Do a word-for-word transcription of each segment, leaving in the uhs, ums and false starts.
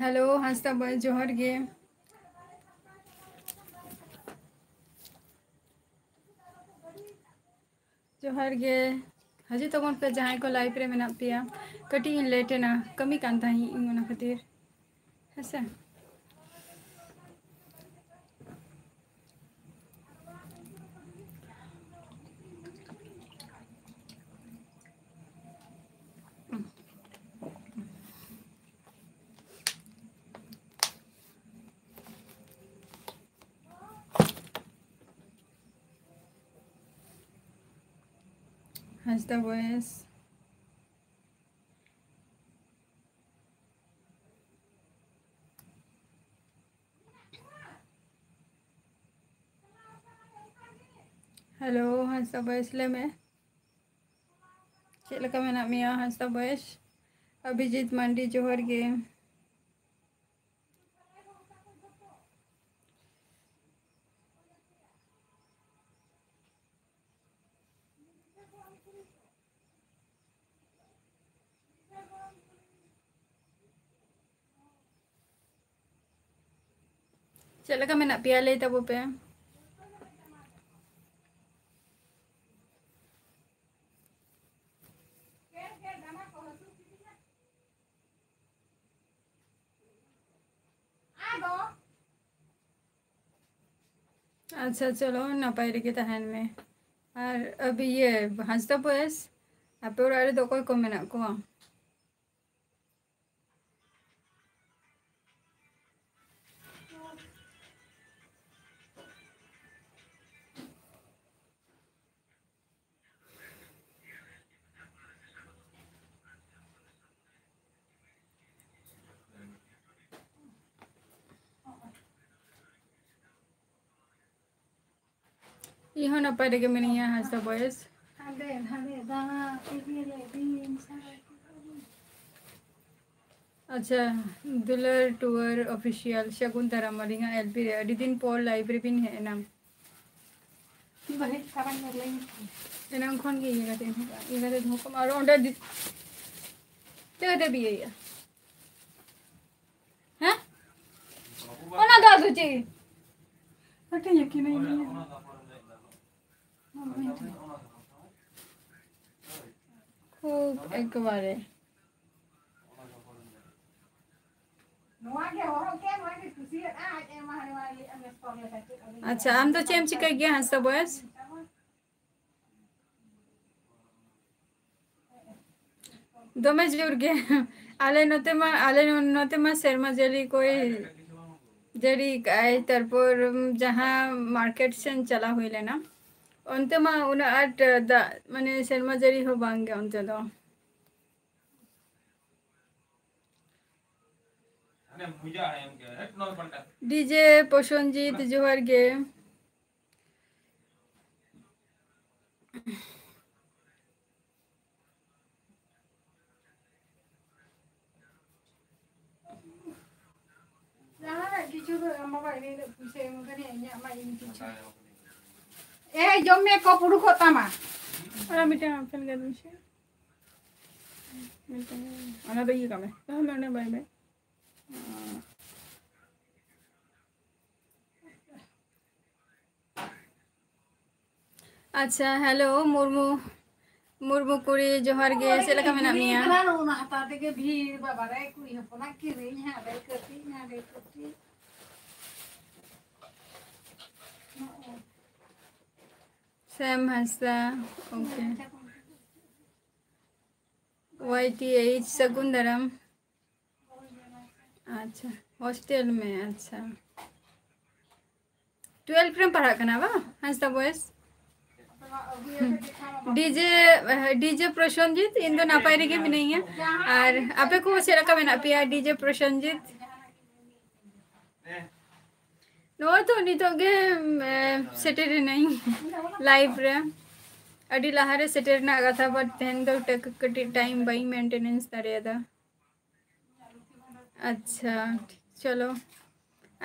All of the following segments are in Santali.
ᱦᱮᱞᱳ ᱦᱟᱸᱥᱫᱟ ᱵᱚᱭ, ᱡᱚᱦᱟᱨ ᱜᱮ᱾ ᱡᱚᱦᱟᱨ ᱜᱮ᱾ ᱦᱤᱡᱩᱜ ᱛᱟᱵᱚᱱ ᱯᱮ ᱡᱟᱦᱟᱸᱭ ᱠᱚ ᱞᱟᱭᱤᱵᱷ ᱨᱮ ᱢᱮᱱᱟᱜ ᱯᱮᱭᱟ᱾ ᱠᱟᱹᱴᱤᱡ ᱤᱧ ᱞᱮᱴ ᱮᱱᱟ, ᱠᱟᱹᱢᱤ ᱠᱟᱱ ᱛᱟᱦᱮᱸᱫ ᱤᱧ ᱚᱱᱟ ᱠᱷᱟᱹᱛᱤᱨ᱾ ᱦᱮᱸᱥᱮ? ᱦᱟᱸᱥᱫᱟ ᱵᱚᱭᱮᱥ᱾ ᱦᱮᱞᱳ ᱦᱟᱸᱥᱫᱟ ᱵᱚᱭᱮᱥ, ᱞᱟᱹᱭ ᱢᱮ᱾ ᱪᱮᱫ ᱞᱮᱠᱟ ᱢᱮᱱᱟᱜ ᱢᱮᱭᱟ ᱦᱟᱸᱥᱫᱟ ᱵᱚᱭᱮᱥ? ᱚᱵᱷᱤᱡᱤᱛ ᱢᱟᱱᱰᱤ, ᱡᱚᱦᱟᱨ ᱜᱮ᱾ ᱪᱮᱫ ᱞᱮᱠᱟ ᱢᱮᱱᱟᱜ ᱯᱮᱭᱟ? ᱞᱟᱹᱭ ᱛᱟᱵᱚ ᱯᱮ᱾ ᱟᱪᱪᱷᱟ, ᱪᱚᱞᱚ, ᱱᱟᱯᱟᱭ ᱨᱮᱜᱮ ᱛᱟᱦᱮᱱ ᱢᱮ᱾ ᱟᱨ ᱟᱵ-, ᱤᱭᱟᱹ, ᱦᱟᱸᱥᱫᱟ ᱵᱚᱭᱮᱥ, ᱟᱯᱮ ᱚᱲᱟᱜ ᱨᱮᱫᱚ ᱚᱠᱚᱭ ᱠᱚ ᱢᱮᱱᱟᱜ ᱠᱚᱣᱟ? ᱤᱧ ᱦᱚᱸ ᱱᱟᱯᱟᱭ ᱨᱮᱜᱮ ᱢᱤᱱᱟᱹᱧᱟ, ᱦᱟᱸᱥᱫᱟ ᱵᱚᱭᱮᱥ᱾ ᱦᱟᱸᱰᱮ ᱱᱟᱰᱮ ᱫᱟᱬᱟ ᱛᱮᱜᱮ ᱞᱮ ᱫᱤᱱ ᱥᱟᱨᱟ᱾ ᱟᱪᱪᱷᱟ, ᱫᱩᱞᱟᱹᱲ ᱴᱩᱣᱟᱹᱨ ᱚᱯᱷᱤᱥᱤᱭᱟᱞ, ᱥᱟᱹᱜᱩᱱ ᱫᱟᱨᱟᱢ ᱟᱹᱞᱤᱧᱟᱜ ᱮᱞ ᱯᱤ ᱨᱮ᱾ ᱟᱹᱰᱤ ᱫᱤᱱ ᱯᱚᱨ ᱞᱟᱭᱤᱵᱷ ᱨᱮᱵᱤᱱ ᱦᱮᱡ ᱮᱱᱟ᱾ ᱵᱟᱹᱦᱤᱡ ᱛᱟᱨᱟᱧ ᱧᱮᱞ ᱞᱮᱱ ᱠᱷᱟᱱ᱾ ᱮᱱᱟᱝ ᱠᱷᱚᱱ ᱜᱮ ᱤᱭᱟᱹ ᱠᱟᱛᱮ ᱤᱭᱟᱹ ᱠᱟᱛᱮ ᱫᱚᱦᱚ ᱠᱟᱜ ᱢᱮ᱾ ᱟᱨ ᱚᱸᱰᱮ ᱫᱤ-, ᱪᱤᱠᱟᱹ ᱠᱟᱛᱮ ᱵᱤ ᱤᱭᱟᱹᱭᱟ? ᱦᱮᱸ? ᱚᱱᱟ ᱫᱚ ᱟᱫᱚ ᱪᱮᱫ? ᱦᱟᱹᱴᱤᱧ ᱟᱹᱠᱤᱱᱟᱹᱧ᱾ ᱠᱷᱩᱵ ᱮᱠᱮᱵᱟᱨᱮ᱾ ᱱᱚᱣᱟ ᱜᱮ ᱦᱚᱨᱚᱜ ᱠᱮᱫ, ᱱᱚᱣᱟ ᱜᱮ ᱠᱩᱥᱤᱭᱟᱜᱼᱟ, ᱟᱡ ᱮ ᱮᱢᱟ ᱦᱟᱱᱮ ᱱᱚᱣᱟ ᱤᱭᱟᱹ ᱢᱮᱥ ᱠᱚ ᱞᱮᱠᱟ ᱪᱮᱫ ᱟᱹᱜᱩ ᱟᱪᱪᱷᱟ, ᱟᱢ ᱫᱚ ᱪᱮᱫ ᱮᱢ ᱪᱤᱠᱟᱹᱭ ᱜᱮᱭᱟ, ᱦᱟᱸᱥᱫᱟ ᱵᱚᱭᱮᱥ? ᱫᱚᱢᱮ ᱡᱳᱨ ᱜᱮ᱾ ᱟᱞᱮ ᱱᱚᱛᱮ ᱢᱟ, ᱟᱞᱮ ᱱᱚᱛᱮ ᱢᱟ ᱥᱮᱨᱢᱟ ᱡᱟᱹᱲᱤ ᱠᱚᱭ ᱡᱟᱹᱲᱤ ᱠᱟᱜᱼᱟᱭ, ᱛᱟᱨᱯᱚᱨ ᱡᱟᱦᱟᱸ ᱢᱟᱨᱠᱮᱴ ᱥᱮᱱ ᱪᱟᱞᱟᱣ ᱦᱩᱭ ᱞᱮᱱᱟ, ᱚᱱᱛᱮ ᱢᱟ ᱩᱱᱟᱹᱜ ᱟᱸᱴ ᱫᱟᱜ, ᱢᱟᱱᱮ, ᱥᱮᱨᱢᱟ ᱡᱟᱹᱲᱤ ᱦᱚᱸ ᱵᱟᱝ ᱜᱮ ᱚᱱᱛᱮ ᱫᱚ᱾ ᱰᱤᱡᱮ ᱯᱨᱚᱥᱚᱱᱡᱤᱛ, ᱡᱚᱦᱟᱨ ᱜᱮ᱾ ᱡᱟᱦᱟᱱᱟᱜ ᱠᱤᱪᱷᱩ ᱫᱚ ᱮᱢ ᱵᱟᱵᱟ, ᱤᱱᱟᱹ ᱦᱤᱞᱳᱜ ᱯᱩᱭᱥᱟᱹ ᱮᱢ ᱠᱟᱹᱫᱤᱧᱟ, ᱤᱧᱟᱹᱜ ᱢᱟ ᱤᱧ ᱠᱤᱪᱷᱩ᱾ ᱮ, ᱡᱚᱢ ᱢᱮ, ᱠᱚᱯ ᱩᱰᱩᱠᱚᱜ ᱛᱟᱢᱟ᱾ ᱟᱨ ᱢᱤᱫᱴᱟᱝ ᱟᱯᱮᱱ ᱜᱮ ᱢᱮᱥᱮ᱾ ᱢᱤᱫᱴᱟᱝ, ᱚᱱᱟ ᱫᱚ ᱤᱭᱟᱹ ᱠᱟᱜ ᱢᱮ᱾ ᱫᱚᱦᱚᱭ ᱢᱮ ᱚᱸᱰᱮ, ᱵᱟᱭ ᱵᱟᱭ᱾ ᱟᱪᱪᱷᱟ, ᱦᱮᱞᱳ, ᱢᱩᱨᱢᱩ, ᱢᱩᱨᱢᱩ ᱠᱩᱲᱤ, ᱡᱚᱦᱟᱨ ᱜᱮ᱾ ᱪᱮᱫ ᱞᱮᱠᱟ ᱢᱮᱱᱟᱜ ᱢᱮᱭᱟ? ᱚᱱᱟ ᱦᱟᱛᱟᱣ ᱛᱮᱜᱮ ᱵᱷᱤᱲ, ᱵᱟᱵᱟ ᱨᱮ, ᱠᱩᱲᱤ ᱦᱚᱯᱚᱱᱟᱜ ᱠᱤᱨᱤᱧ ᱦᱟᱸᱜ ᱨᱮ ᱠᱟᱹᱴᱤᱡ, ᱦᱟᱸᱰᱮ ᱠᱟᱹᱴᱤᱡ᱾ ᱥᱮᱢ ᱦᱟᱸᱥᱫᱟ, ᱳᱠᱮ᱾ ᱳᱣᱟᱭ ᱴᱤ ᱮᱭᱤᱪ, ᱥᱟᱹᱜᱩᱱ ᱫᱟᱨᱟᱢ᱾ ᱟᱪᱪᱷᱟ, ᱦᱳᱥᱴᱮᱞ ᱢᱮ, ᱟᱪᱪᱷᱟ᱾ ᱴᱩᱭᱮᱞᱵᱷ ᱨᱮᱢ ᱯᱟᱲᱦᱟᱜ ᱠᱟᱱᱟ ᱵᱟᱝ, ᱦᱟᱸᱥᱫᱟ ᱵᱚᱭᱮᱥ? ᱰᱤᱡᱮ, ᱰᱤᱡᱮ ᱯᱨᱚᱥᱚᱱᱡᱤᱛ, ᱤᱧ ᱫᱚ ᱱᱟᱯᱟᱭ ᱨᱮᱜᱮ ᱢᱤᱱᱟᱹᱧᱟ᱾ ᱟᱨ ᱟᱯᱮ ᱠᱚ ᱪᱮᱫ ᱞᱮᱠᱟ ᱢᱮᱱᱟᱜ ᱯᱮᱭᱟ, ᱰᱤᱡᱮ ᱯᱨᱚᱥᱚᱱᱡᱤᱛ? ᱱᱚᱜᱼᱚᱭ ᱛᱚ ᱱᱤᱛᱚᱜ ᱜᱮ, ᱮ, ᱥᱮᱴᱮᱨ ᱮᱱᱟᱹᱧ ᱞᱟᱭᱤᱵᱷ ᱨᱮ᱾ ᱟᱹᱰᱤ ᱞᱟᱦᱟᱨᱮ ᱥᱮᱴᱮᱨ ᱨᱮᱱᱟᱜ ᱠᱟᱛᱷᱟ, but ᱛᱮᱦᱮᱧ ᱫᱚ ᱴᱟᱠ-, ᱠᱟᱹᱴᱤᱡ ᱴᱟᱭᱤᱢ ᱵᱟᱹᱧ ᱢᱮᱱᱴᱮᱱᱮᱱᱥ ᱫᱟᱲᱮᱭᱟᱫᱟ᱾ ᱟᱪᱪᱷᱟ, ᱪᱚᱞᱚ᱾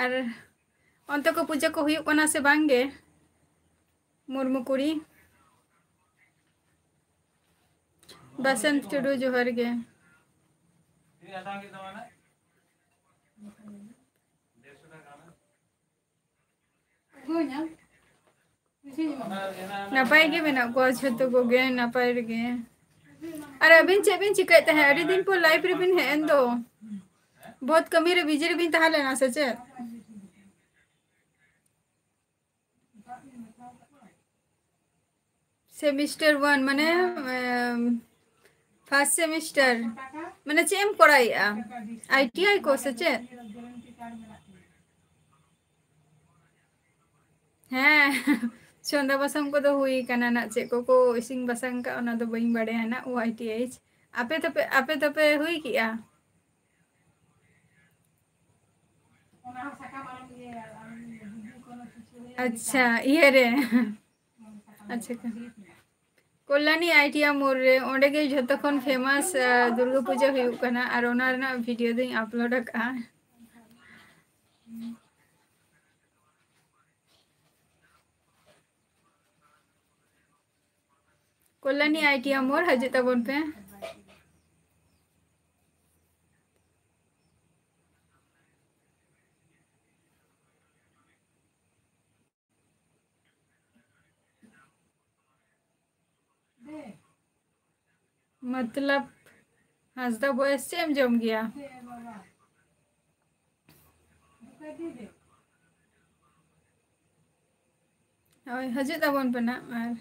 ᱟᱨ ᱚᱱᱛᱮ ᱠᱚ ᱯᱩᱡᱟᱹ ᱠᱚ ᱦᱩᱭᱩᱜ ᱠᱟᱱᱟ ᱥᱮ ᱵᱟᱝ ᱜᱮ, ᱢᱩᱨᱢᱩ ᱠᱩᱲᱤ? ᱵᱟᱥᱚᱱᱛ ᱴᱩᱰᱩ, ᱡᱚᱦᱟᱨ ᱜᱮ᱾ ᱱᱟᱯᱟᱭ ᱜᱮ ᱢᱮᱱᱟᱜ ᱠᱚᱣᱟ ᱡᱷᱚᱛᱚ ᱠᱚᱜᱮ, ᱱᱟᱯᱟᱭ ᱨᱮᱜᱮ᱾ ᱟᱨ ᱟᱹᱵᱤᱱ ᱪᱮᱫ ᱵᱤᱱ ᱪᱤᱠᱟᱹᱭᱮᱫ ᱛᱟᱦᱮᱸᱫ? ᱟᱹᱰᱤ ᱫᱤᱱ ᱯᱚᱨ live ᱨᱮᱵᱤᱱ ᱦᱮᱡ ᱮᱱ ᱫᱚ᱾ ᱵᱚᱦᱩᱛ ᱠᱟᱹᱢᱤ ᱨᱮ busy ᱨᱮᱵᱤᱱ ᱛᱟᱦᱮᱸ ᱞᱮᱱᱟ ᱥᱮ ᱪᱮᱫ? Semester one ᱢᱟᱱᱮ, ᱮᱢ, first semester᱾ ᱢᱟᱱᱮ ᱪᱮᱫ ᱮᱢ ᱠᱚᱨᱟᱣᱮᱫᱼᱟ? I T I ᱠᱚ ᱥᱮ ᱪᱮᱫ? ᱦᱮᱸ, ᱪᱚᱸᱫᱟ ᱵᱟᱥᱟᱝ ᱠᱚᱫᱚ ᱦᱩᱭ ᱠᱟᱱᱟ ᱱᱟᱜ, ᱪᱮᱫ ᱠᱚᱠᱚ ᱤᱥᱤᱱ ᱵᱟᱥᱟᱝ ᱠᱟᱜ ᱚᱱᱟ ᱫᱚ ᱵᱟᱹᱧ ᱵᱟᱲᱟᱭᱟ ᱱᱟᱜ, ᱳ ᱟᱭ ᱴᱤ ᱮᱭᱤᱪ᱾ ᱟᱯᱮ ᱫᱚᱯᱮ, ᱟᱯᱮ ᱫᱚᱯᱮ ᱦᱩᱭ ᱠᱮᱜᱼᱟ? ᱟᱪᱪᱷᱟ, ᱤᱭᱟᱹ ᱨᱮ᱾ ᱟᱪᱪᱷᱟ, ᱠᱚᱞᱞᱟᱱᱤ ᱟᱭ ᱴᱤ ᱟᱭ ᱢᱳᱲ ᱨᱮ, ᱚᱸᱰᱮ ᱜᱮ ᱡᱷᱚᱛᱚ ᱠᱷᱚᱱ famous, ᱟ, ᱫᱩᱨᱜᱟᱹ ᱯᱩᱡᱟᱹ ᱦᱩᱭᱩᱜ ᱠᱟᱱᱟ, ᱟᱨ ᱚᱱᱟ ᱨᱮᱱᱟᱜ video ᱫᱚᱧ upload ᱟᱠᱟᱜᱼᱟ᱾ ᱠᱚᱞᱞᱟᱱᱤ ᱟᱭ ᱴᱤ ᱟᱭ ᱢᱳᱲ ᱦᱤᱡᱩᱜ ᱛᱟᱵᱚᱱ ᱯᱮ᱾ ᱢᱚᱛᱞᱚᱵ, ᱦᱟᱸᱥᱫᱟ voice ᱪᱮᱫ ᱮᱢ ᱡᱚᱢ ᱜᱮᱭᱟ? ᱦᱳᱭ, ᱦᱤᱡᱩᱜ ᱛᱟᱵᱚᱱ ᱯᱮ ᱱᱟᱜ᱾ ᱟᱨ,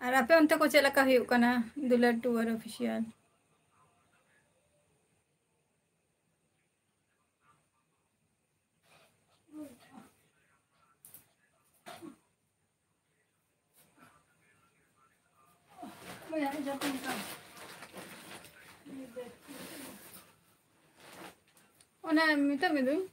ᱟᱨ ᱟᱯᱮ ᱚᱱᱛᱮ ᱠᱚ ᱪᱮᱫ ᱞᱮᱠᱟ ᱦᱩᱭᱩᱜ ᱠᱟᱱᱟ? ᱫᱩᱞᱟᱹᱲ ᱴᱩᱣᱟᱨ official᱾ ᱚᱱᱟ ᱢᱮᱛᱟᱜ ᱢᱮ ᱫᱩᱧ᱾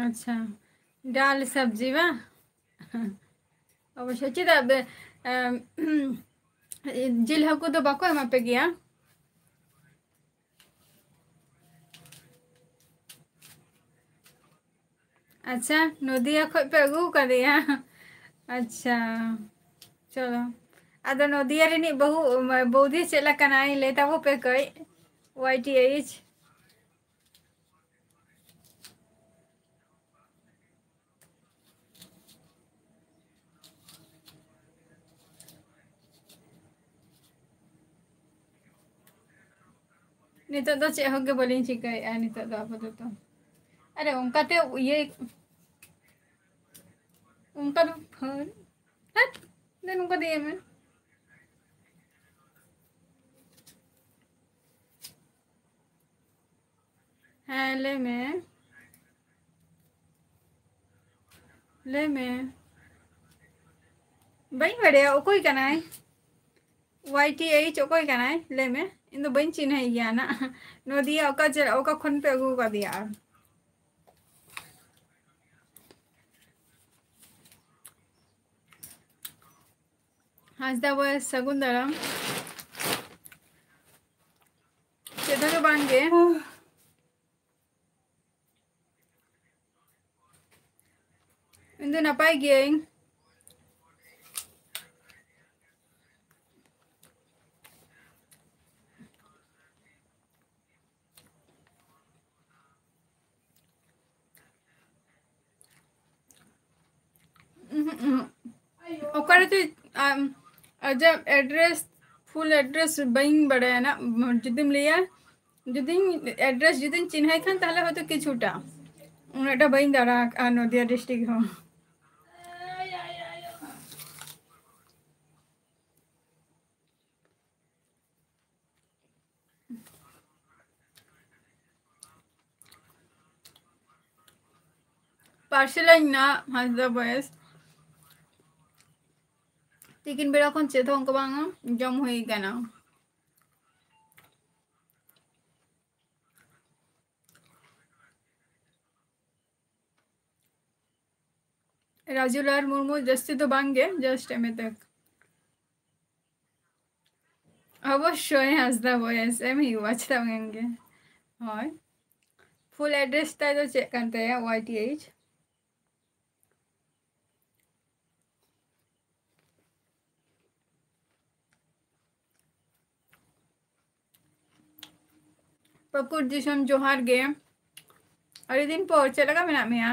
ᱟᱪᱪᱷᱟ, ᱰᱟᱞ ᱥᱚᱵᱽᱡᱤ ᱵᱟ? ᱚᱵᱚᱥᱥᱳᱭ, ᱪᱮᱫᱟᱜ ᱵᱮ-, ᱮᱢ, ᱡᱤᱞ ᱦᱟᱹᱠᱩ ᱫᱚ ᱵᱟᱠᱚ ᱮᱢᱟ ᱯᱮ ᱜᱮᱭᱟ? ᱟᱪᱪᱷᱟ, ᱱᱚᱫᱤᱭᱟ ᱠᱷᱚᱡ ᱯᱮ ᱟᱹᱜᱩ ᱟᱠᱟᱫᱮᱭᱟ? ᱟᱪᱪᱷᱟ, ᱪᱚᱞᱚ᱾ ᱟᱫᱚ ᱱᱚᱫᱤᱭᱟ ᱨᱤᱱᱤᱡ ᱵᱟᱹᱦᱩ, ᱵᱟᱹᱣᱫᱤ ᱪᱮᱫ ᱞᱮᱠᱟᱱᱟᱭ? ᱞᱟᱹᱭ ᱛᱟᱵᱚ ᱯᱮ ᱠᱟᱹᱡ, ᱣᱟᱭ ᱴᱤ ᱮᱭᱤᱪ᱾ ᱱᱤᱛᱚᱜ ᱫᱚ ᱪᱮᱫ ᱦᱚᱸ ᱜᱮ ᱵᱟᱹᱞᱤᱧ ᱪᱤᱠᱟᱹᱭᱮᱫᱼᱟ ᱱᱤᱛᱚᱜ ᱫᱚ ᱟᱯᱟᱛᱚᱛᱚ᱾ ᱟᱨᱮ, ᱚᱱᱠᱟᱛᱮ ᱤᱭᱟᱹ, ᱚᱱᱠᱟ ᱫᱚ ᱯᱷᱳᱱ, ᱦᱟᱴ, ᱫᱮᱱ ᱱᱚᱝᱠᱟ ᱫᱚ ᱤᱭᱟᱹ ᱢᱮ᱾ ᱦᱮᱸ, ᱞᱟᱹᱭ ᱢᱮ᱾ ᱞᱟᱹᱭ ᱢᱮ᱾ ᱵᱟᱹᱧ ᱵᱟᱲᱟᱭᱟ ᱚᱠᱚᱭ ᱠᱟᱱᱟᱭ᱾ ᱣᱟᱭ ᱴᱤ ᱮᱭᱤᱪ ᱚᱠᱚᱭ ᱠᱟᱱᱟᱭ? ᱞᱟᱹᱭ ᱢᱮ᱾ ᱤᱧ ᱫᱚ ᱵᱟᱹᱧ ᱪᱤᱱᱦᱟᱹᱭ ᱜᱮᱭᱟ ᱱᱟᱜ᱾ ᱱᱚᱫᱤᱭᱟ ᱚᱠᱟ ᱡᱮ-, ᱚᱠᱟ ᱠᱷᱚᱱ ᱯᱮ ᱟᱹᱜᱩ ᱟᱠᱟᱫᱮᱭᱟ? ᱦᱟᱸᱥᱫᱟ ᱵᱚᱭᱮᱥ, ᱥᱟᱹᱜᱩᱱ ᱫᱟᱨᱟᱢ᱾ ᱪᱮᱫ ᱦᱚᱸ ᱵᱟᱝ ᱜᱮ᱾ ᱤᱧ ᱫᱚ ᱱᱟᱯᱟᱭ ᱜᱤᱭᱟᱹᱧ᱾ ᱩᱦᱩᱸ, ᱩᱦᱩᱸ᱾ ᱚᱠᱟᱨᱮ ᱪᱚ, ᱟᱢ, ᱟᱡᱟᱜ address, full address ᱵᱟᱹᱧ ᱵᱟᱲᱟᱭᱟ ᱱᱟᱜ, ᱡᱩᱫᱤᱢ ᱞᱟᱹᱭᱟ, ᱡᱩᱫᱤᱧ address ᱡᱩᱫᱤᱧ ᱪᱤᱱᱦᱟᱹᱭ ᱠᱷᱟᱱ ᱛᱟᱦᱞᱮ ᱦᱚᱭᱛᱳ ᱠᱤᱪᱷᱩᱴᱟ᱾ ᱩᱱᱟᱹᱜᱴᱟ ᱵᱟᱹᱧ ᱫᱟᱬᱟ ᱟᱠᱟᱫᱼᱟ ᱱᱚᱫᱤᱭᱟ district ᱦᱚᱸ᱾ Parcel ᱟᱹᱧ ᱱᱟ ᱦᱟᱸᱥᱫᱟ ᱵᱚᱭᱮᱥ᱾ ᱛᱤᱠᱤᱱ ᱵᱮᱲᱟ ᱠᱷᱚᱱ ᱪᱮᱫ ᱦᱚᱸ ᱚᱱᱠᱟ ᱵᱟᱝ ᱡᱚᱢ ᱦᱩᱭ ᱠᱟᱱᱟ᱾ ᱨᱟᱡᱩᱞᱟᱞ ᱢᱩᱨᱢᱩ ᱡᱟᱹᱥᱛᱤ ᱫᱚ ᱵᱟᱝ ᱜᱮ, just ᱮᱢ ᱮ ᱛᱮᱠ᱾ ᱚᱵᱚᱥᱥᱳᱭ ᱦᱟᱸᱥᱫᱟ ᱵᱚᱭᱮᱥ ᱮᱢ ᱦᱩᱭᱩᱜᱼᱟ, ᱪᱮᱫᱟᱜ ᱵᱟᱝ ᱮᱢ ᱜᱮ? ᱦᱳᱭ, full address ᱛᱟᱭ ᱫᱚ ᱪᱮᱫ ᱠᱟᱱ ᱛᱟᱭᱟ? Y T H ᱯᱟᱹᱠᱩᱲ ᱫᱤᱥᱚᱢ ᱡᱚᱦᱟᱨ ᱜᱮ᱾ ᱟᱹᱰᱤ ᱫᱤᱱ ᱯᱚᱨ ᱪᱮᱫ ᱞᱮᱠᱟ ᱢᱮᱱᱟᱜ ᱢᱮᱭᱟ?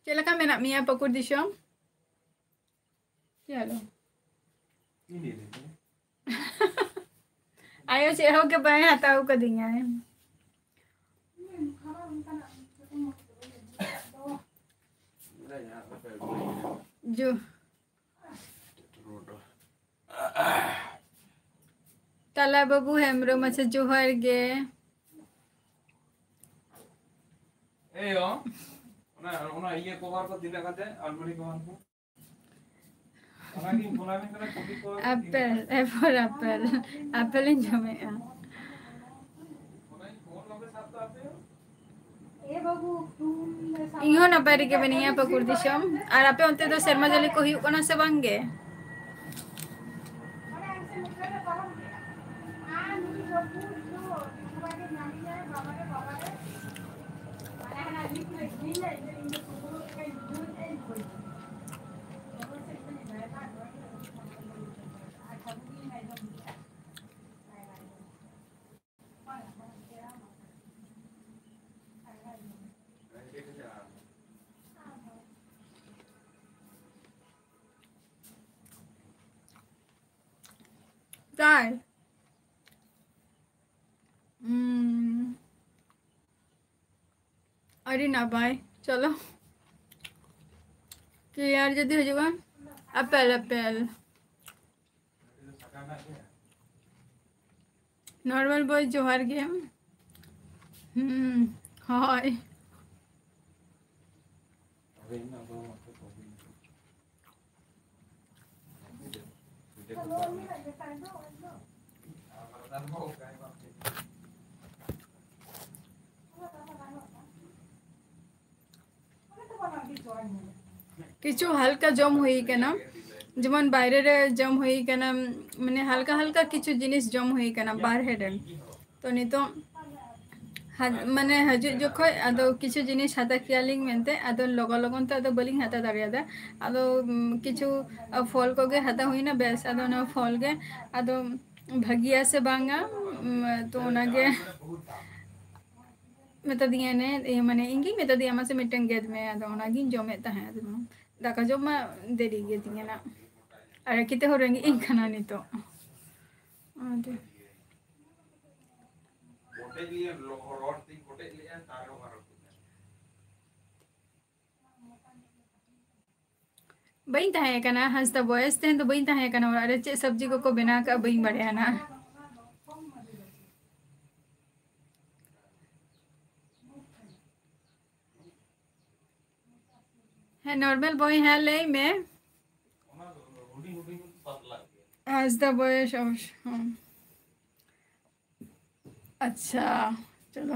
ᱪᱮᱫ ᱞᱮᱠᱟ ᱢᱮᱱᱟᱜ ᱢᱮᱭᱟ ᱯᱟᱹᱠᱩᱲ ᱫᱤᱥᱚᱢ? ᱪᱚᱞᱚ᱾ ᱟᱭᱳ ᱪᱮᱫ ᱦᱚᱸ ᱜᱮ ᱵᱟᱭ ᱦᱟᱛᱟᱣ ᱠᱟᱫᱤᱧᱟᱭ᱾ ᱡᱚ-, ᱛᱟᱞᱟ ᱵᱟᱹᱵᱩ ᱦᱮᱢᱵᱨᱚᱢ, ᱟᱪᱪᱷᱟ, ᱡᱚᱦᱟᱨ ᱜᱮ᱾ ᱮᱭ ᱚ, ᱚᱱᱟ, ᱚᱱᱟ ᱤᱭᱟᱹ cover ᱠᱚ ᱛᱤᱱᱟᱹᱜ ᱠᱟᱛᱮ? ᱟᱞᱢᱟᱨᱤ cover ᱠᱚ? ᱚᱱᱟᱜᱤᱧ ᱯᱷᱳᱱ ᱟᱵᱤᱱ ᱠᱟᱱᱟ, ᱠᱩᱞᱤ ᱠᱚ᱾ Apple, A for apple, apple ᱤᱧ ᱡᱚᱢᱮᱫᱼᱟ᱾ ᱚᱱᱟᱧ ᱯᱷᱳᱱ ᱵᱟᱯᱮ ᱥᱟᱵ ᱫᱟ ᱟᱯᱮ? ᱤᱧ ᱦᱚᱸ ᱱᱟᱯᱟᱭ ᱨᱮᱜᱮ ᱢᱮᱱᱟᱹᱧᱟ, ᱯᱟᱹᱠᱩᱲ ᱫᱤᱥᱚᱢ᱾ ᱟᱨ ᱟᱯᱮ ᱚᱱᱛᱮ ᱫᱚ ᱥᱮᱨᱢᱟ ᱡᱟᱹᱲᱤ ᱠᱚ ᱦᱩᱭᱩᱜ ᱠᱟᱱᱟ ᱥᱮ ᱵᱟᱝ ᱜᱮ? ᱛᱟᱭ᱾ ᱩᱸ, ᱟᱹᱰᱤ ᱱᱟᱯᱟᱭ᱾ ᱪᱚᱞᱚ, ᱠᱞᱤᱭᱟᱨ ᱡᱩᱫᱤ ᱦᱤᱡᱩᱜᱼᱟ, ᱟᱯᱮᱞ ᱟᱯᱮᱞ᱾ ᱱᱚᱨᱢᱟᱞ ᱵᱚᱭ, ᱡᱚᱦᱟᱨ ᱜᱮ᱾ ᱦᱩᱸ, ᱦᱳᱭ᱾ ᱠᱤᱪᱷᱩ ᱦᱟᱞᱠᱟ ᱡᱚᱢ ᱦᱩᱭ ᱠᱟᱱᱟ, ᱡᱮᱢᱚᱱ ᱵᱟᱭᱨᱮ ᱨᱮ ᱡᱚᱢ ᱦᱩᱭ ᱠᱟᱱᱟ, ᱢᱟᱱᱮ ᱦᱟᱞᱠᱟ ᱦᱟᱞᱠᱟ ᱠᱤᱪᱷᱩ ᱡᱤᱱᱤᱥ ᱡᱚᱢ ᱦᱩᱭ ᱠᱟᱱᱟ ᱵᱟᱨᱦᱮ ᱨᱮ᱾ ᱛᱚ ᱱᱤᱛᱚᱜ ᱦᱟ-, ᱢᱟᱱᱮ ᱦᱤᱡᱩᱜ ᱡᱚᱠᱷᱚᱡ ᱟᱫᱚ ᱠᱤᱪᱷᱩ ᱡᱤᱱᱤᱥ ᱦᱟᱛᱟᱣ ᱠᱮᱭᱟᱞᱤᱧ ᱢᱮᱱᱛᱮ, ᱟᱫᱚ ᱞᱚᱜᱚᱱ ᱞᱚᱜᱚᱱ ᱛᱮ ᱟᱫᱚ ᱵᱟᱹᱞᱤᱧ ᱦᱟᱛᱟᱣ ᱫᱟᱲᱮᱭᱟᱫᱟ᱾ ᱟᱫᱚ, ᱩᱢ, ᱠᱤᱪᱷᱩ, ᱟ, ᱯᱷᱚᱞ ᱠᱚᱜᱮ ᱦᱟᱛᱟᱣ ᱦᱩᱭᱱᱟ, ᱵᱮᱥ᱾ ᱟᱫᱚ ᱚᱱᱟ ᱯᱷᱚᱞ ᱜᱮ ᱟᱫᱚ ᱵᱷᱟᱹᱜᱤᱭᱟ ᱥᱮ ᱵᱟᱝᱟ, ᱩᱢ, ᱛᱚ ᱚᱱᱟᱜᱮ ᱢᱮᱛᱟ ᱫᱤᱧᱟᱭ ᱱᱮ, ᱤᱭᱟᱹ, ᱢᱟᱱᱮ ᱤᱧ ᱜᱤᱧ ᱢᱮᱛᱟ ᱫᱮᱭᱟ, "ᱢᱟᱥᱮ ᱢᱤᱫᱴᱟᱝ ᱜᱮᱫ ᱢᱮ", ᱟᱫᱚ ᱚᱱᱟᱜᱤᱧ ᱡᱚᱢᱮᱫ ᱛᱟᱦᱮᱸᱫ᱾ ᱟᱫᱚ ᱫᱟᱠᱟ ᱡᱚᱢ ᱢᱟ ᱫᱮᱨᱤ ᱜᱮ ᱛᱤᱧᱟᱹ ᱱᱟᱜ, ᱟᱨ ᱮᱠᱤ ᱛᱮᱦᱚᱸ ᱨᱮᱸᱜᱮᱡ ᱤᱧ ᱠᱟᱱᱟ ᱱᱤᱛᱚᱜ᱾ ᱟᱫᱚ ᱵᱟᱹᱧ ᱛᱟᱦᱮᱸ ᱠᱟᱱᱟ ᱦᱟᱸᱥᱫᱟ ᱵᱚᱭᱮᱥ, ᱛᱮᱦᱮᱧ ᱫᱚ ᱵᱟᱹᱧ ᱛᱟᱦᱮᱸ ᱠᱟᱱᱟ ᱚᱲᱟᱜ ᱨᱮ᱾ ᱪᱮᱫ ᱥᱚᱵᱽᱡᱤ ᱠᱚᱠᱚ ᱵᱮᱱᱟᱣ ᱠᱟᱜᱼᱟ ᱵᱟᱹᱧ ᱵᱟᱲᱟᱭᱟ ᱱᱟᱜ᱾ ᱦᱮᱸ, ᱱᱚᱨᱢᱟᱞ ᱵᱚᱭ, ᱦᱮᱸ, ᱞᱟᱹᱭ ᱢᱮ᱾ ᱦᱟᱸᱥᱫᱟ ᱵᱚᱭᱮᱥ ᱚᱵᱚᱥ-, ᱦᱚᱸ᱾ ᱟᱪᱪᱷᱟ, ᱪᱚᱞᱚ᱾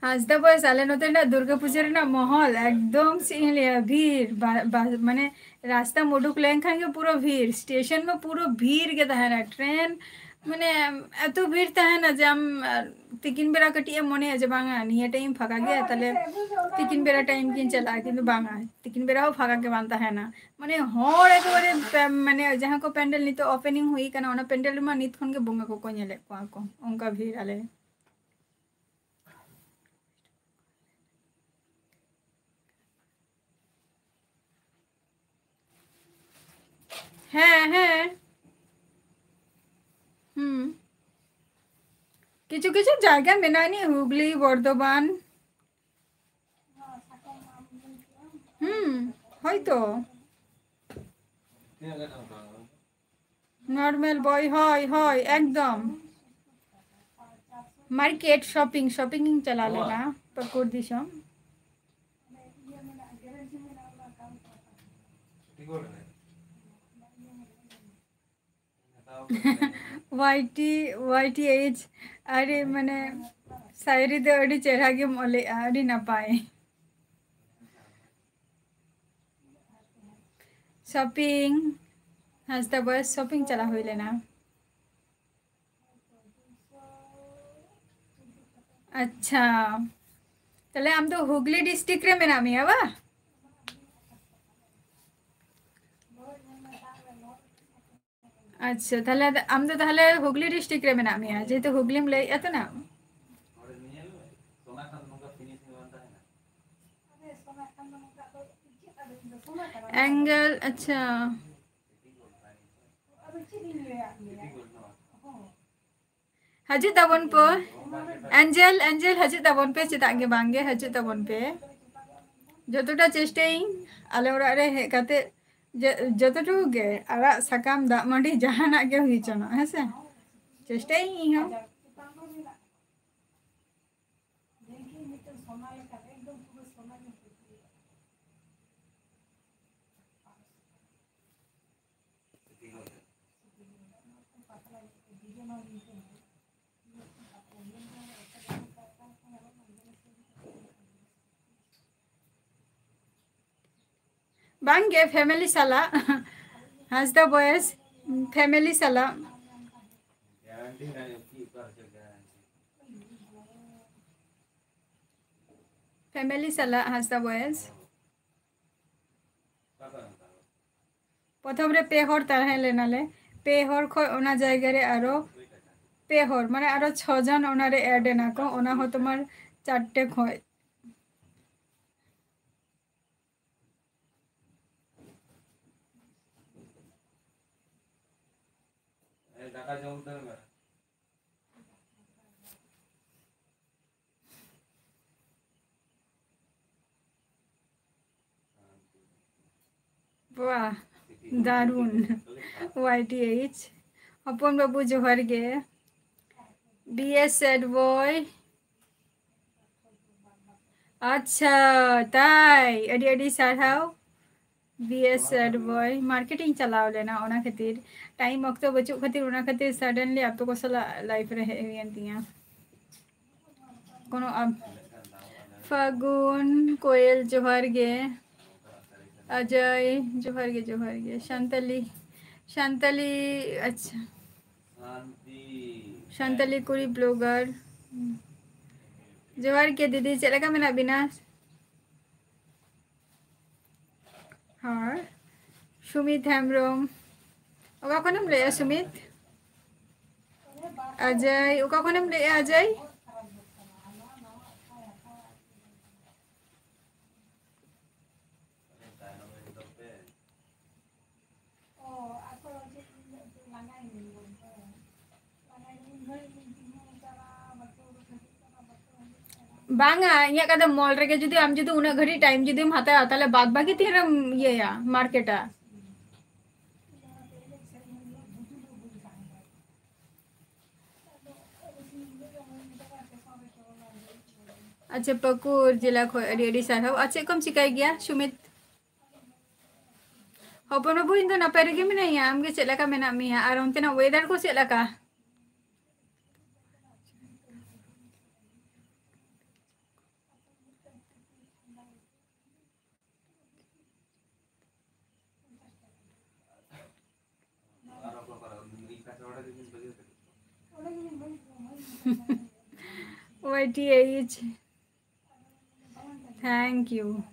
ᱦᱟᱸᱥᱫᱟ ᱵᱚᱭᱮᱥ, ᱟᱞᱮ ᱱᱚᱛᱮ ᱨᱮᱱᱟᱜ ᱫᱩᱨᱜᱟᱹ ᱯᱩᱡᱟᱹ ᱨᱮᱱᱟᱜ ᱢᱚᱦᱚᱞ ᱮᱠᱫᱚᱢ ᱪᱮᱫ ᱤᱧ ᱞᱟᱹᱭᱟ, ᱵᱷᱤᱲ᱾ ᱵᱟ-, ᱵᱟ-, ᱢᱟᱱᱮ ᱨᱟᱥᱛᱟᱢ ᱩᱰᱩᱠ ᱞᱮᱱᱠᱷᱟᱱ ᱜᱮ ᱯᱩᱨᱟᱹ ᱵᱷᱤᱲ, ᱥᱴᱮᱥᱚᱱ ᱢᱟ ᱯᱩᱨᱟᱹ ᱵᱷᱤᱲ ᱜᱮ ᱛᱟᱦᱮᱱᱟ᱾ ᱴᱨᱮᱱ ᱢᱟᱱᱮ ᱮᱛᱚ ᱵᱷᱤᱲ ᱛᱟᱦᱮᱱᱟ ᱡᱮ ᱟᱢ, ᱟᱨ ᱛᱤᱠᱤᱱ ᱵᱮᱲᱟ ᱠᱟᱹᱴᱤᱡ ᱮᱢ ᱢᱚᱱᱮᱭᱟ ᱡᱮ ᱵᱟᱝᱟ ᱱᱤᱭᱟᱹ ᱴᱟᱭᱤᱢ ᱯᱷᱟᱸᱠᱟ ᱜᱮᱭᱟ, ᱛᱟᱦᱞᱮ ᱛᱤᱠᱤᱱ ᱵᱮᱲᱟ ᱴᱟᱭᱤᱢ ᱜᱤᱧ ᱪᱟᱞᱟᱜᱼᱟ, ᱠᱤᱱᱛᱩ ᱵᱟᱝᱟ, ᱛᱤᱠᱤᱱ ᱵᱮᱲᱟ ᱦᱚᱸ ᱯᱷᱟᱸᱠᱟ ᱜᱮ ᱵᱟᱝ ᱛᱟᱦᱮᱱᱟ᱾ ᱢᱟᱱᱮ ᱦᱚᱲ ᱮᱠᱮᱵᱟᱨᱮ ᱯᱮ-, ᱢᱟᱱᱮ ᱡᱟᱦᱟᱸ ᱠᱚ ᱯᱮᱱᱰᱮᱞ ᱱᱤᱛᱚᱜ ᱳᱯᱮᱱᱤᱝ ᱦᱩᱭ ᱠᱟᱱᱟ, ᱚᱱᱟ ᱯᱮᱱᱰᱮᱞ ᱨᱮᱢᱟ ᱱᱤᱛ ᱠᱷᱚᱱ ᱜᱮ ᱵᱚᱸᱜᱟ ᱠᱚᱠᱚ ᱧᱮᱞᱮᱫ ᱠᱚᱣᱟ ᱠᱚ, ᱚᱱᱠᱟ ᱵᱷᱤᱲ ᱟᱞᱮ᱾ ᱦᱮᱸ, ᱦᱮᱸ᱾ ᱦᱩᱸ᱾ ᱠᱤᱪᱷᱩ ᱠᱤᱪᱷᱩ ᱡᱟᱭᱜᱟ ᱢᱮᱱᱟᱜᱼᱟ ᱱᱤ ᱦᱩᱜᱽᱞᱤ, ᱵᱚᱨᱫᱷᱚᱢᱟᱱ᱾ ᱦᱩᱸ, ᱦᱳᱭᱛᱚ᱾ ᱱᱚᱨᱢᱟᱞ ᱵᱚᱭ, ᱦᱳᱭ, ᱦᱳᱭ, ᱮᱠᱫᱚᱢ᱾ ᱢᱟᱨᱠᱮᱴ ᱥᱚᱯᱤᱝ, ᱥᱚᱯᱤᱝ ᱤᱧ ᱪᱟᱞᱟᱣ ᱞᱮᱱᱟ ᱯᱟᱹᱠᱩᱲ ᱫᱤᱥᱚᱢ᱾ Y T, Y T H, ᱟᱹᱰᱤ ᱢᱟᱱᱮ ᱥᱟᱭᱨᱤ ᱫᱚ ᱟᱹᱰᱤ ᱪᱮᱦᱨᱟ ᱜᱮᱢ ᱚᱞᱮᱜᱼᱟ, ᱟᱹᱰᱤ ᱱᱟᱯᱟᱭ᱾ ᱥᱚᱯᱤᱝ, ᱦᱟᱸᱥᱫᱟ ᱵᱚᱭᱮᱥ ᱥᱚᱯᱤᱝ ᱪᱟᱞᱟᱣ ᱦᱩᱭ ᱞᱮᱱᱟ᱾ ᱟᱪᱪᱷᱟ, ᱛᱟᱦᱞᱮ ᱟᱢ ᱫᱚ ᱦᱩᱜᱽᱞᱤ ᱰᱤᱥᱴᱨᱤᱠᱴ ᱨᱮ ᱢᱮᱱᱟᱜ ᱢᱮᱭᱟ ᱵᱟ? ᱟᱪᱪᱷᱟ, ᱛᱟᱦᱞᱮ ᱟᱢ ᱫᱚ ᱛᱟᱦᱞᱮ ᱦᱩᱜᱽᱞᱤ ᱰᱤᱥᱴᱨᱤᱠᱴ ᱨᱮ ᱢᱮᱱᱟᱜ ᱢᱮᱭᱟ, ᱡᱮᱦᱮᱛᱩ ᱦᱩᱜᱽᱞᱤᱢ ᱞᱟᱹᱭᱮᱫᱼᱟ ᱛᱚ ᱱᱟ᱾ ᱮᱝᱜᱮᱞ, ᱟᱪᱪᱷᱟ᱾ ᱦᱤᱡᱩᱜ ᱛᱟᱵᱚᱱ ᱯᱮ᱾ ᱮᱧᱡᱮᱞ, ᱮᱧᱡᱮᱞ, ᱦᱤᱡᱩᱜ ᱛᱟᱵᱚᱱ ᱯᱮ, ᱪᱮᱫᱟᱜ ᱜᱮ ᱵᱟᱝ ᱜᱮ, ᱦᱤᱡᱩᱜ ᱛᱟᱵᱚᱱ ᱯᱮ᱾ ᱡᱚᱛᱚᱴᱟ ᱪᱮᱥᱴᱟᱭᱟᱹᱧ ᱟᱞᱮ ᱚᱲᱟᱜ ᱨᱮ ᱦᱮᱡ ᱠᱟᱛᱮ, ᱡᱮ, ᱡᱚᱛᱚᱴᱩᱠᱩ ᱜᱮ ᱟᱲᱟᱜ ᱥᱟᱠᱟᱢ, ᱫᱟᱜ ᱢᱟᱹᱰᱤ, ᱡᱟᱦᱟᱱᱟᱜ ᱜᱮ ᱦᱩᱭ ᱦᱚᱪᱚᱱᱚᱜ, ᱦᱮᱸ ᱥᱮ? ᱪᱮᱥᱴᱟᱭᱟᱹᱧ ᱤᱧ ᱦᱚᱸ᱾ ᱵᱟᱝ ᱜᱮ, family ᱥᱟᱞᱟᱜ᱾ ᱦᱟᱸᱥᱫᱟ ᱵᱚᱭᱮᱥ, family ᱥᱟᱞᱟᱜ᱾ family ᱥᱟᱞᱟᱜ ᱦᱟᱸᱥᱫᱟ ᱵᱚᱭᱮᱥ᱾ ᱯᱨᱚᱛᱷᱚᱢ ᱨᱮ ᱯᱮ ᱦᱚᱲ ᱛᱟᱦᱮᱸ ᱞᱮᱱᱟᱞᱮ, ᱯᱮ ᱦᱚᱲ ᱠᱷᱚᱡ ᱚᱱᱟ ᱡᱟᱭᱜᱟ ᱨᱮ ᱟᱨᱚ ᱯᱮ ᱦᱚᱲ, ᱢᱟᱱᱮ ᱟᱨᱚ ᱪᱷᱚ ᱡᱚᱱ ᱚᱱᱟᱨᱮ add ᱮᱱᱟ ᱠᱚ, ᱚᱱᱟ ᱦᱚᱸ ᱛᱳᱢᱟᱨ ᱪᱟᱨᱴᱮ ᱠᱷᱚᱡ᱾ ᱫᱟᱠᱟ ᱡᱚᱢ ᱩᱛᱟᱹᱨ ᱢᱮ᱾ ᱵᱟᱦ, ᱫᱟᱨᱩᱱ᱾ ᱣᱟᱭ ᱴᱤ ᱮᱭᱤᱪ, ᱦᱚᱯᱚᱱ ᱵᱟᱹᱵᱩ ᱡᱚᱦᱟᱨ ᱜᱮ᱾ B S sad boy᱾ ᱟᱪᱪᱷᱟ, ᱛᱟᱭ? ᱟᱹᱰᱤ ᱟᱹᱰᱤ ᱥᱟᱨᱦᱟᱣ᱾ B S sad boy, market ᱤᱧ ᱪᱟᱞᱟᱣ ᱞᱮᱱᱟ, ᱚᱱᱟ ᱠᱷᱟᱹᱛᱤᱨ time ᱚᱠᱛᱚ ᱵᱟᱹᱪᱩᱜ ᱠᱷᱟᱹᱛᱤᱨ, ᱚᱱᱟ ᱠᱷᱟᱹᱛᱤᱨ suddenly ᱟᱯᱮ ᱠᱚ ᱥᱟᱞᱟᱜ live ᱨᱮ ᱦᱮᱡ ᱦᱩᱭᱮᱱ ᱛᱤᱧᱟ᱾ ᱠᱳᱱᱳ ᱟᱢ-, ᱯᱷᱟᱹᱜᱩᱱ ᱠᱳᱭᱮᱞ ᱡᱚᱦᱟᱨ ᱜᱮ᱾ ᱚᱡᱚᱭ ᱡᱚᱦᱟᱨ ᱜᱮ, ᱡᱚᱦᱟᱨ ᱜᱮ᱾ ᱥᱟᱱᱛᱟᱞᱤ, ᱥᱟᱱᱛᱟᱞᱤ, ᱟᱪᱪᱷᱟ, ᱥᱟᱱᱛᱟᱞᱤ ᱠᱩᱲᱤ blogger᱾ ᱡᱚᱦᱟᱨ ᱜᱮ ᱫᱤᱫᱤ, ᱪᱮᱫ ᱞᱮᱠᱟ ᱢᱮᱱᱟᱜ ᱵᱤᱱᱟ? ᱦᱳᱭ, ᱥᱩᱢᱤᱛ ᱦᱮᱢᱵᱨᱚᱢ᱾ ᱚᱠᱟ ᱠᱷᱚᱱᱮᱢ ᱞᱟᱹᱭᱮᱜᱼᱟ ᱥᱩᱢᱤᱛ? ᱚᱡᱚᱭ, ᱚᱠᱟ ᱠᱷᱚᱱᱮᱢ ᱞᱟᱹᱭᱮᱜᱼᱟ ᱚᱡᱚᱭ? ᱵᱟᱝᱟ, ᱤᱧᱟᱹᱜ ᱠᱟᱛᱷᱟ, mall ᱨᱮᱜᱮ ᱡᱩᱫᱤ ᱟᱢ ᱡᱩᱫᱤ ᱩᱱᱟᱹᱜ ᱜᱷᱟᱹᱲᱤᱡ time ᱡᱩᱫᱤᱢ ᱦᱟᱛᱟᱣᱟ, ᱛᱟᱦᱞᱮ ᱵᱟᱫ ᱵᱟᱹᱠᱤ ᱛᱤᱱ ᱨᱮᱢ ᱤᱭᱟᱹᱭᱟ, marketᱟ? ᱟᱪᱪᱷᱟ, ᱯᱟᱹᱠᱩᱲ ᱡᱮᱞᱟ ᱠᱷᱚᱱ ᱟᱹᱰᱤ ᱟᱹᱰᱤ ᱥᱟᱨᱦᱟᱣ᱾ ᱟᱨ ᱪᱮᱫ ᱠᱚᱢ ᱪᱤᱠᱟᱹᱭ ᱜᱮᱭᱟ ᱥᱩᱢᱤᱛ? ᱦᱚᱯᱚᱱ ᱵᱟᱹᱵᱩ, ᱤᱧ ᱫᱚ ᱱᱟᱯᱟᱭ ᱨᱮᱜᱮ ᱢᱮᱱᱟᱧᱟ᱾ ᱟᱢ ᱜᱮ ᱪᱮᱫ ᱞᱮᱠᱟ ᱢᱮᱱᱟᱜ ᱢᱮᱭᱟ? ᱟᱨ ᱚᱱᱛᱮᱱᱟᱜ weather ᱠᱚ ᱪᱮᱫ ᱞᱮᱠᱟ? Y T H. Thank you.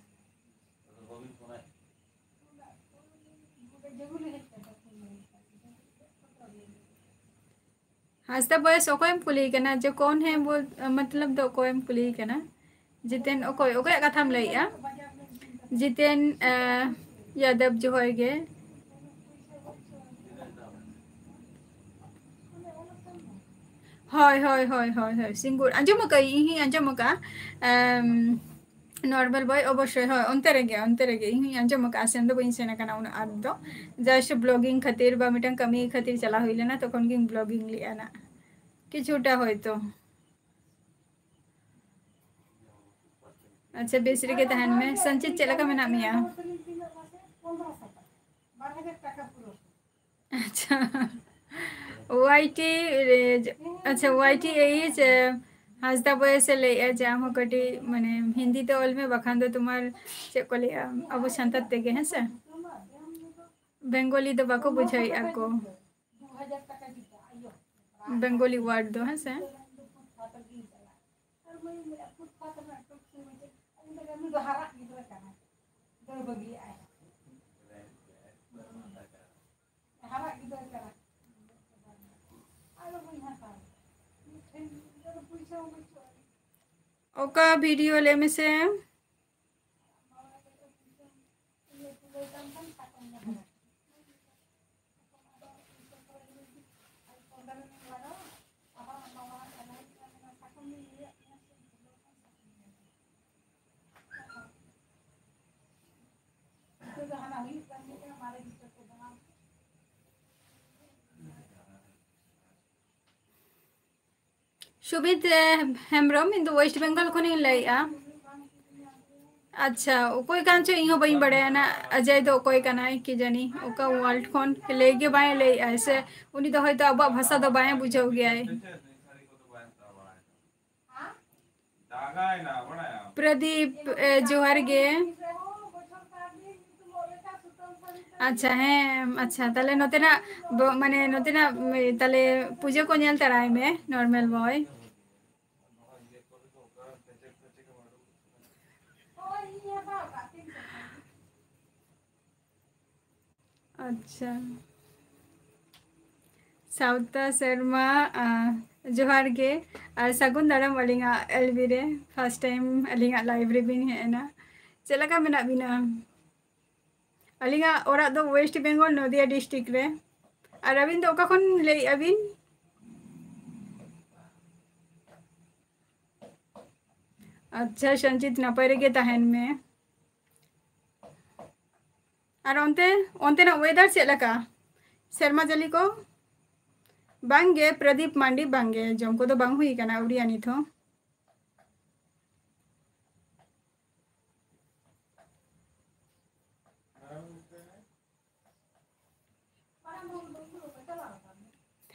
ᱦᱟᱸᱥᱫᱟ ᱵᱚᱭᱮᱥ ᱚᱠᱚᱭᱮᱢ ᱠᱩᱞᱤᱭᱮ ᱠᱟᱱᱟ? ᱡᱮ ᱠᱚᱱ ᱦᱮ ᱵᱚᱞ-, ᱢᱚᱛᱞᱚᱵ ᱫᱚ ᱚᱠᱚᱭᱮᱢ ᱠᱩᱞᱤᱭᱮ ᱠᱟᱱᱟ? ᱡᱤᱛᱮᱱ ᱚᱠᱚᱭ, ᱚᱠᱚᱭᱟᱜ ᱠᱟᱛᱷᱟᱢ ᱞᱟᱹᱭᱮᱜᱼᱟ? ᱡᱤᱛᱮᱱ, ᱟᱸ, ᱭᱟᱫᱚᱵ, ᱡᱚᱦᱟᱨ ᱜᱮ᱾ ᱦᱳᱭ, ᱦᱳᱭ, ᱦᱳᱭ, ᱦᱳᱭ, ᱦᱳᱭ, ᱥᱤᱝᱜᱩᱨ᱾ ᱟᱸᱡᱚᱢ ᱟᱠᱟᱫᱟᱹᱧ, ᱤᱧ ᱦᱚᱸᱧ ᱟᱸᱡᱚᱢ ᱟᱠᱟᱫᱼᱟ᱾ ᱮᱢ, Normal Boy, ᱚᱵᱚᱥᱥᱳᱭ, ᱦᱳᱭ, ᱚᱱᱛᱮ ᱨᱮᱜᱮ, ᱚᱱᱛᱮ ᱨᱮᱜᱮ᱾ ᱤᱧ ᱦᱚᱸᱧ ᱟᱸᱡᱚᱢ ᱟᱠᱟᱫᱼᱟ, ᱥᱮᱱ ᱫᱚ ᱵᱟᱹᱧ ᱥᱮᱱ ᱟᱠᱟᱱᱟ ᱩᱱᱟᱹᱜ ᱟᱸᱴ ᱫᱚ᱾ Just blogging ᱠᱷᱟᱹᱛᱤᱨ ᱵᱟ ᱢᱤᱫᱴᱟᱝ ᱠᱟᱹᱢᱤ ᱠᱷᱟᱹᱛᱤᱨ ᱪᱟᱞᱟᱣ ᱦᱩᱭ ᱞᱮᱱᱟ, ᱛᱚᱠᱷᱚᱱ ᱜᱤᱧ blogging ᱞᱮᱫᱼᱟ ᱱᱟᱜ᱾ ᱠᱤᱪᱷᱩᱴᱟ ᱦᱚᱭᱛᱳ᱾ ᱟᱪᱪᱷᱟ, ᱵᱮᱥ ᱨᱮᱜᱮ ᱛᱟᱦᱮᱱ ᱢᱮ᱾ ᱥᱚᱧᱪᱤᱛ, ᱪᱮᱫ ᱞᱮᱠᱟ ᱢᱮᱱᱟᱜ ᱢᱮᱭᱟ? ᱟᱪᱪᱷᱟ᱾ Y T ᱨᱮ, ᱟᱪᱪᱷᱟ, Y T H, ᱮ, ᱦᱟᱸᱥᱫᱟ ᱵᱚᱭᱮᱥ ᱮ ᱞᱟᱹᱭᱮᱜᱼᱟ ᱡᱮ ᱟᱢ ᱦᱚᱸ ᱠᱟᱹᱴᱤᱡ, ᱢᱟᱱᱮ, ᱦᱤᱱᱫᱤ ᱛᱮ ᱚᱞ ᱢᱮ, ᱵᱟᱠᱷᱟᱱ ᱫᱚ ᱛᱳᱢᱟᱨ, ᱪᱮᱫ ᱠᱚ ᱞᱟᱹᱭᱟ, ᱟᱵᱚ ᱥᱟᱱᱛᱟᱲ ᱛᱮᱜᱮ, ᱦᱮᱸ ᱥᱮ? ᱵᱮᱝᱜᱚᱞᱤ ᱫᱚ ᱵᱟᱠᱚ ᱵᱩᱡᱷᱟᱹᱣᱮᱫᱼᱟ ᱠᱚ᱾ ᱵᱮᱝᱜᱚᱞᱤ word ᱫᱚ, ᱦᱮᱸ ᱥᱮ? ᱚᱠᱟ video ᱞᱟᱹᱭ ᱢᱮᱥᱮ? ᱥᱩᱵᱤᱛ, ᱮ, ᱦᱮᱢᱵᱨᱚᱢ, ᱤᱧ ᱫᱚ West Bengal ᱠᱷᱚᱱᱤᱧ ᱞᱟᱹᱭᱮᱜᱼᱟ᱾ ᱟᱪᱪᱷᱟ, ᱚᱠᱚᱭ ᱠᱟᱱ ᱪᱚ ᱤᱧ ᱦᱚᱸ ᱵᱟᱹᱧ ᱵᱟᱲᱟᱭᱟ ᱱᱟ, ᱚᱡᱚᱭ ᱫᱚ ᱚᱠᱚᱭ ᱠᱟᱱᱟᱭ ᱠᱤ ᱡᱟᱹᱱᱤ, ᱚᱠᱟ world ᱠᱷᱚᱱ ᱞᱟᱹᱭ ᱜᱮ ᱵᱟᱭ ᱞᱟᱹᱭᱮᱜᱼᱟᱭ ᱥᱮ, ᱩᱱᱤ ᱫᱚ ᱦᱚᱭᱛᱳ ᱟᱵᱚᱣᱟᱜ ᱵᱷᱟᱥᱟ ᱫᱚ ᱵᱟᱭ ᱵᱩᱡᱷᱟᱹᱣ ᱜᱮᱭᱟᱭ᱾ ᱯᱨᱚᱫᱤᱯ, ᱮ, ᱡᱚᱦᱟᱨ ᱜᱮ᱾ ᱟᱪᱪᱷᱟ, ᱦᱮᱸ, ᱟᱪᱪᱷᱟ, ᱛᱟᱦᱞᱮ ᱱᱚᱛᱮᱱᱟᱜ ᱵᱚ-, ᱢᱟᱱᱮ ᱱᱚᱛᱮᱱᱟᱜ, ᱩᱢ, ᱛᱟᱦᱞᱮ ᱯᱩᱡᱟᱹ ᱠᱚ ᱧᱮᱞ ᱛᱟᱨᱟᱭ ᱢᱮ, ᱱᱚᱨᱢᱟᱞ ᱵᱚᱭ᱾ ᱟᱪᱪᱷᱟ᱾ ᱥᱟᱶᱛᱟ ᱥᱮᱨᱢᱟ, ᱟ, ᱡᱚᱦᱟᱨ ᱜᱮ ᱟᱨ ᱥᱟᱹᱜᱩᱱ ᱫᱟᱨᱟᱢ ᱟᱹᱞᱤᱧᱟᱜ ᱮᱞ ᱵᱤ ᱨᱮ᱾ ᱯᱷᱟᱥᱴ ᱴᱟᱭᱤᱢ ᱟᱹᱞᱤᱧᱟᱜ ᱞᱟᱭᱤᱵᱷ ᱨᱮᱵᱤᱱ ᱦᱮᱡ ᱮᱱᱟ᱾ ᱪᱮᱫ ᱞᱮᱠᱟ ᱢᱮᱱᱟᱜ ᱵᱤᱱᱟ? ᱟᱹᱞᱤᱧᱟᱜ ᱚᱲᱟᱜ ᱫᱚ ᱳᱭᱮᱥᱴ ᱵᱮᱝᱜᱚᱞ, ᱱᱚᱫᱤᱭᱟ ᱰᱤᱥᱴᱨᱤᱠᱴ ᱨᱮ᱾ ᱟᱨ ᱟᱹᱵᱤᱱ ᱫᱚ ᱚᱠᱟ ᱠᱷᱚᱱ ᱞᱟᱹᱭᱮᱫᱼᱟ ᱵᱤᱱ? ᱟᱪᱪᱷᱟ, ᱥᱚᱧᱡᱤᱛ, ᱱᱟᱯᱟᱭ ᱨᱮᱜᱮ ᱛᱟᱦᱮᱱ ᱢᱮ᱾ ᱟᱨ ᱚᱱᱛᱮ, ᱚᱱᱛᱮᱱᱟᱜ ᱣᱮᱫᱟᱨ ᱪᱮᱫ ᱞᱮᱠᱟ? ᱥᱮᱨᱢᱟ ᱡᱟᱹᱲᱤ ᱠᱚ? ᱵᱟᱝ ᱜᱮ, ᱯᱨᱚᱫᱤᱯ ᱢᱟᱱᱰᱤ, ᱵᱟᱝ ᱜᱮ, ᱡᱚᱢ ᱠᱚᱫᱚ ᱵᱟᱝ ᱦᱩᱭ ᱟᱠᱟᱱᱟ, ᱟᱹᱣᱨᱤᱭᱟ ᱱᱤᱛ ᱦᱚᱸ᱾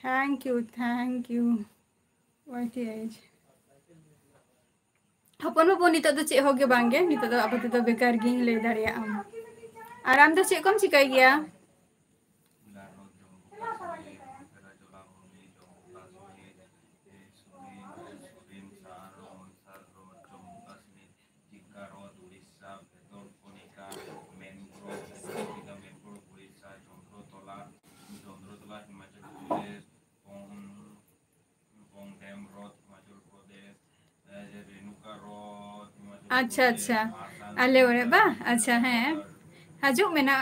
Thank you, thank you. ᱳᱭ ᱴᱷᱤᱠ ᱟᱪᱷᱮ᱾ ᱦᱚᱯᱚᱱ ᱵᱟᱹᱵᱩ, ᱱᱤᱛᱚᱜ ᱫᱚ ᱪᱮᱫ ᱦᱚᱸ ᱜᱮ ᱵᱟᱝ ᱜᱮ, ᱱᱤᱛᱚᱜ ᱫᱚ ᱟᱯᱟᱛᱚᱛᱚ ᱵᱮᱠᱟᱨ ᱜᱤᱧ ᱞᱟᱹᱭ ᱫᱟᱲᱮᱭᱟᱜᱼᱟ᱾ ᱟᱨ ᱟᱢ ᱫᱚ ᱪᱮᱫ ᱠᱚᱢ ᱪᱤᱠᱟᱹᱭ ᱜᱮᱭᱟ? ᱟᱪᱪᱷᱟ, ᱟᱪᱪᱷᱟ᱾ ᱟᱞᱮ ᱚᱲᱟᱜ ᱵᱟ? ᱟᱪᱪᱷᱟ, ᱦᱮᱸ᱾ ᱦᱤᱡᱩᱜ ᱢᱮ ᱱᱟᱜ᱾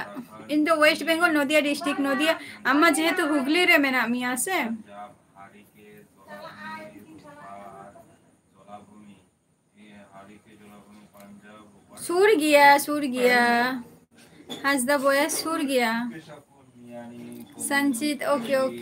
ᱤᱧ ᱫᱚ ᱳᱭᱮᱥᱴ ᱵᱮᱝᱜᱚᱞ, ᱱᱚᱫᱤᱭᱟ ᱰᱤᱥᱴᱨᱤᱠᱴ, ᱱᱚᱫᱤᱭᱟ᱾ ᱟᱢ ᱢᱟ ᱡᱮᱦᱮᱛᱩ ᱦᱩᱜᱽᱞᱤ ᱨᱮ ᱢᱮᱱᱟᱜ ᱢᱮᱭᱟ ᱥᱮ? ᱥᱩᱨ ᱜᱮᱭᱟ, ᱥᱩᱨ ᱜᱮᱭᱟ᱾ ᱦᱟᱸᱥᱫᱟ ᱵᱚᱭᱦᱟ, ᱥᱩᱨ ᱜᱮᱭᱟ᱾ Sanjit, OK, OK᱾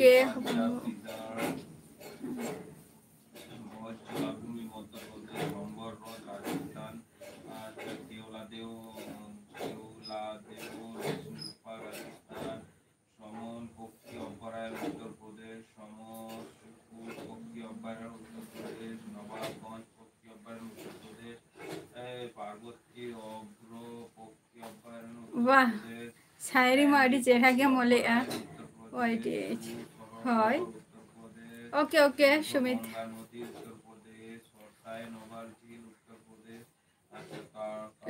ᱵᱟᱦ, ᱥᱟᱭᱨᱤ ᱢᱟ ᱟᱹᱰᱤ ᱪᱮᱦᱨᱟ ᱜᱮᱢ ᱚᱞᱮᱜᱼᱟ᱾ ᱳᱭᱟᱭ ᱴᱤ ᱮᱭᱤᱪ᱾ ᱦᱳᱭ᱾ Okay, okay, Sumit.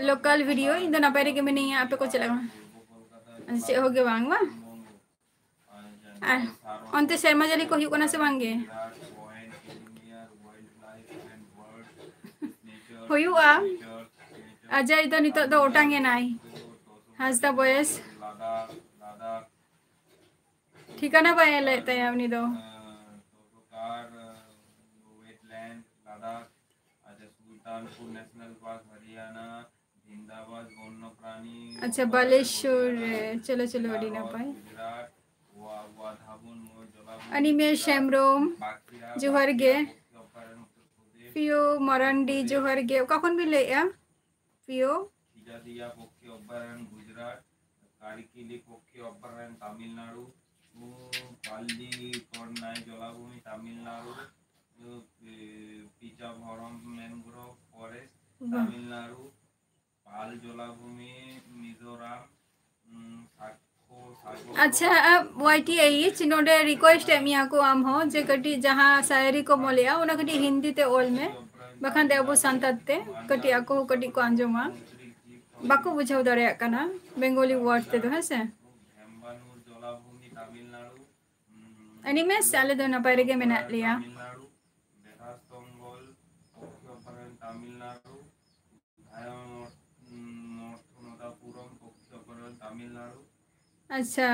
Local video, ᱤᱧ ᱫᱚ ᱱᱟᱯᱟᱭ ᱨᱮᱜᱮ ᱢᱤᱱᱟᱹᱧᱟ, ᱟᱯᱮ ᱠᱚ ᱪᱮᱫ ᱞᱮᱠᱟ? ᱪᱮᱫ ᱦᱚᱸ ᱜᱮ ᱵᱟᱝ, ᱵᱟᱝ? ᱟᱨ ᱚᱱᱛᱮ ᱥᱮᱨᱢᱟ ᱡᱟᱹᱲᱤ ᱠᱚ ᱦᱩᱭᱩᱜ ᱠᱟᱱᱟ ᱥᱮ ᱵᱟᱝ ᱜᱮ? ᱦᱩᱭᱩᱜᱼᱟ᱾ ᱟᱡᱟᱭ ᱫᱚ ᱱᱤᱛᱚᱜ ᱫᱚ ᱚᱴᱟᱝ ᱮᱱᱟᱭ᱾ ᱦᱟᱸᱥᱫᱟ ᱵᱚᱭᱮᱥ᱾ ᱴᱷᱤᱠᱟᱹᱱᱟ ᱵᱟᱭ ᱞᱟᱹᱭᱮᱫ ᱛᱟᱭᱟ ᱩᱱᱤ ᱫᱚ᱾ ᱟᱪᱪᱷᱟ, ᱥᱩᱞᱛᱟᱱᱯᱩᱨ ᱱᱮᱥᱱᱟᱞ ᱯᱟᱨᱠ, ᱦᱚᱨᱤᱭᱟᱱᱟ, ᱵᱤᱱᱫᱟᱵᱟᱥ ᱵᱚᱱᱱᱚ ᱯᱨᱟᱱᱤ, ᱟᱪᱪᱷᱟ, ᱵᱟᱞᱮᱥᱣᱚᱨ ᱨᱮ᱾ ᱪᱚᱞᱚ, ᱪᱚᱞᱚ, ᱟᱹᱰᱤ ᱱᱟᱯᱟᱭ᱾ ᱜᱩᱡᱽᱨᱟᱴ, ᱣᱟ-, ᱣᱟᱫᱷᱟᱵᱚᱱ ᱢᱚᱭᱩᱨ ᱡᱚᱞᱟᱵᱷᱩᱢᱤ, ᱚᱱᱤᱢᱮᱥ ᱜᱩᱡᱽᱨᱟᱴ, ᱦᱮᱢᱵᱨᱚᱢ, ᱵᱟᱸᱠᱤᱲᱟ, ᱡᱚᱦᱟᱨ ᱜᱮ᱾ ᱵᱟᱸᱠᱤᱲᱟ ᱯᱚᱠᱠᱷᱤ ᱚᱵᱷᱚᱭᱟᱨᱚᱱᱱᱚ, ᱩᱛᱛᱚᱨ ᱯᱨᱚᱫᱮᱥ᱾ ᱯᱤᱭᱳ ᱢᱟᱨᱟᱱᱰᱤ, ᱡᱚᱦᱟᱨ ᱜᱮ᱾ ᱚᱠᱟ ᱠᱷᱚᱱ ᱵᱤᱱ ᱞᱟᱹᱭᱮᱫᱼᱟ? ᱯᱤᱭᱳ᱾ ᱠᱷᱤᱡᱟᱫᱤᱭᱟ ᱯᱚᱠᱠᱷᱤ ᱚᱵᱷᱚᱭᱟᱨᱚᱱᱱᱚ, ᱜᱩᱡᱽᱨᱟᱴ, ᱠᱟᱨᱤᱠᱤᱞᱤ ᱯᱚᱠᱠᱷᱤ ᱚᱵᱷᱚᱭᱟᱨᱚᱱᱱᱚ, ᱛᱟᱢᱤᱞᱱᱟᱲᱩ, ᱩᱸ, ᱯᱟᱞᱞᱤ ᱠᱚᱨᱱᱟᱭ ᱡᱚᱞᱟᱵᱷᱩᱢᱤ, ᱛᱟᱢᱤᱞᱱᱟᱲᱩ, ᱩᱸ, ᱯᱤ-, ᱯᱤᱪᱟᱵᱷᱚᱨᱚᱢ ᱢᱮᱱᱜᱨᱳᱵᱷ ᱯᱷᱚᱨᱮᱥᱴ, ᱵᱟᱦ᱾ ᱛᱟᱢᱤᱞᱱᱟᱲᱩ, ᱯᱟᱞ ᱡᱚᱞᱟᱵᱷᱩᱢᱤ, ᱢᱤᱡᱳᱨᱟᱢ, ᱩᱸ, ᱥᱟᱠᱠᱷᱚ ᱥᱟᱜᱚᱨ᱾ ᱟᱪᱪᱷᱟ, ᱳᱣᱟᱭ ᱴᱤ ᱮᱭᱤᱪ, ᱱᱚᱰᱮ ᱨᱤᱠᱣᱮᱥᱴ ᱮᱫ ᱢᱮᱭᱟ ᱠᱚ ᱟᱢ ᱦᱚᱸ, ᱡᱮ ᱠᱟᱹᱴᱤᱡ ᱡᱟᱦᱟᱸ ᱥᱟᱭᱨᱤ ᱠᱚ ᱚᱞᱮᱜᱼᱟ, ᱚᱱᱟ ᱠᱟᱹᱴᱤᱡ ᱦᱤᱱᱫᱤ ᱛᱮ ᱚᱞ ᱢᱮ, ᱵᱟᱠᱷᱟᱱ ᱫᱚ ᱟᱵᱚ ᱥᱟᱱᱛᱟᱲ ᱛᱮ ᱠᱟᱹᱴᱤᱡ ᱟᱠᱚ ᱦᱚᱸ ᱠᱟᱹᱴᱤᱡ ᱠᱚ ᱟᱸᱡᱚᱢᱟ, ᱵᱟᱠᱚ ᱵᱩᱡᱷᱟᱹᱣ ᱫᱟᱲᱮᱭᱟᱜ ᱠᱟᱱᱟ ᱵᱮᱝᱜᱚᱞᱤ ᱣᱟᱨᱰ ᱛᱮᱫᱚ, ᱦᱮᱸ ᱥᱮ? ᱩᱸ, ᱚᱱᱤᱢᱮᱥ, ᱟᱞᱮ ᱫᱚ ᱱᱟᱯᱟᱭ ᱨᱮᱜᱮ ᱢᱮᱱᱟᱜ ᱞᱮᱭᱟ᱾ ᱛᱟᱢᱤᱞᱱᱟᱲᱩ, ᱵᱮᱫᱷᱟᱥᱛᱚᱝᱜᱚᱞ ᱯᱚᱠᱠᱷᱤ ᱚᱵᱷᱚᱭᱟᱨᱚᱱᱱᱚ, ᱛᱟᱢᱤᱞᱱᱟᱲᱩ, ᱫᱷᱟᱭᱚ ᱢᱚᱨ-, ᱩᱸ, ᱢᱚᱨᱛᱷᱚᱱᱚᱫᱟᱯᱩᱨᱚᱢ ᱯᱚᱠᱠᱷᱤ ᱚᱵᱷᱚᱭᱟᱨᱚᱱᱱᱚ, ᱛᱟᱢᱤᱞᱱᱟᱲᱩ᱾ ᱟᱪᱪᱷᱟ,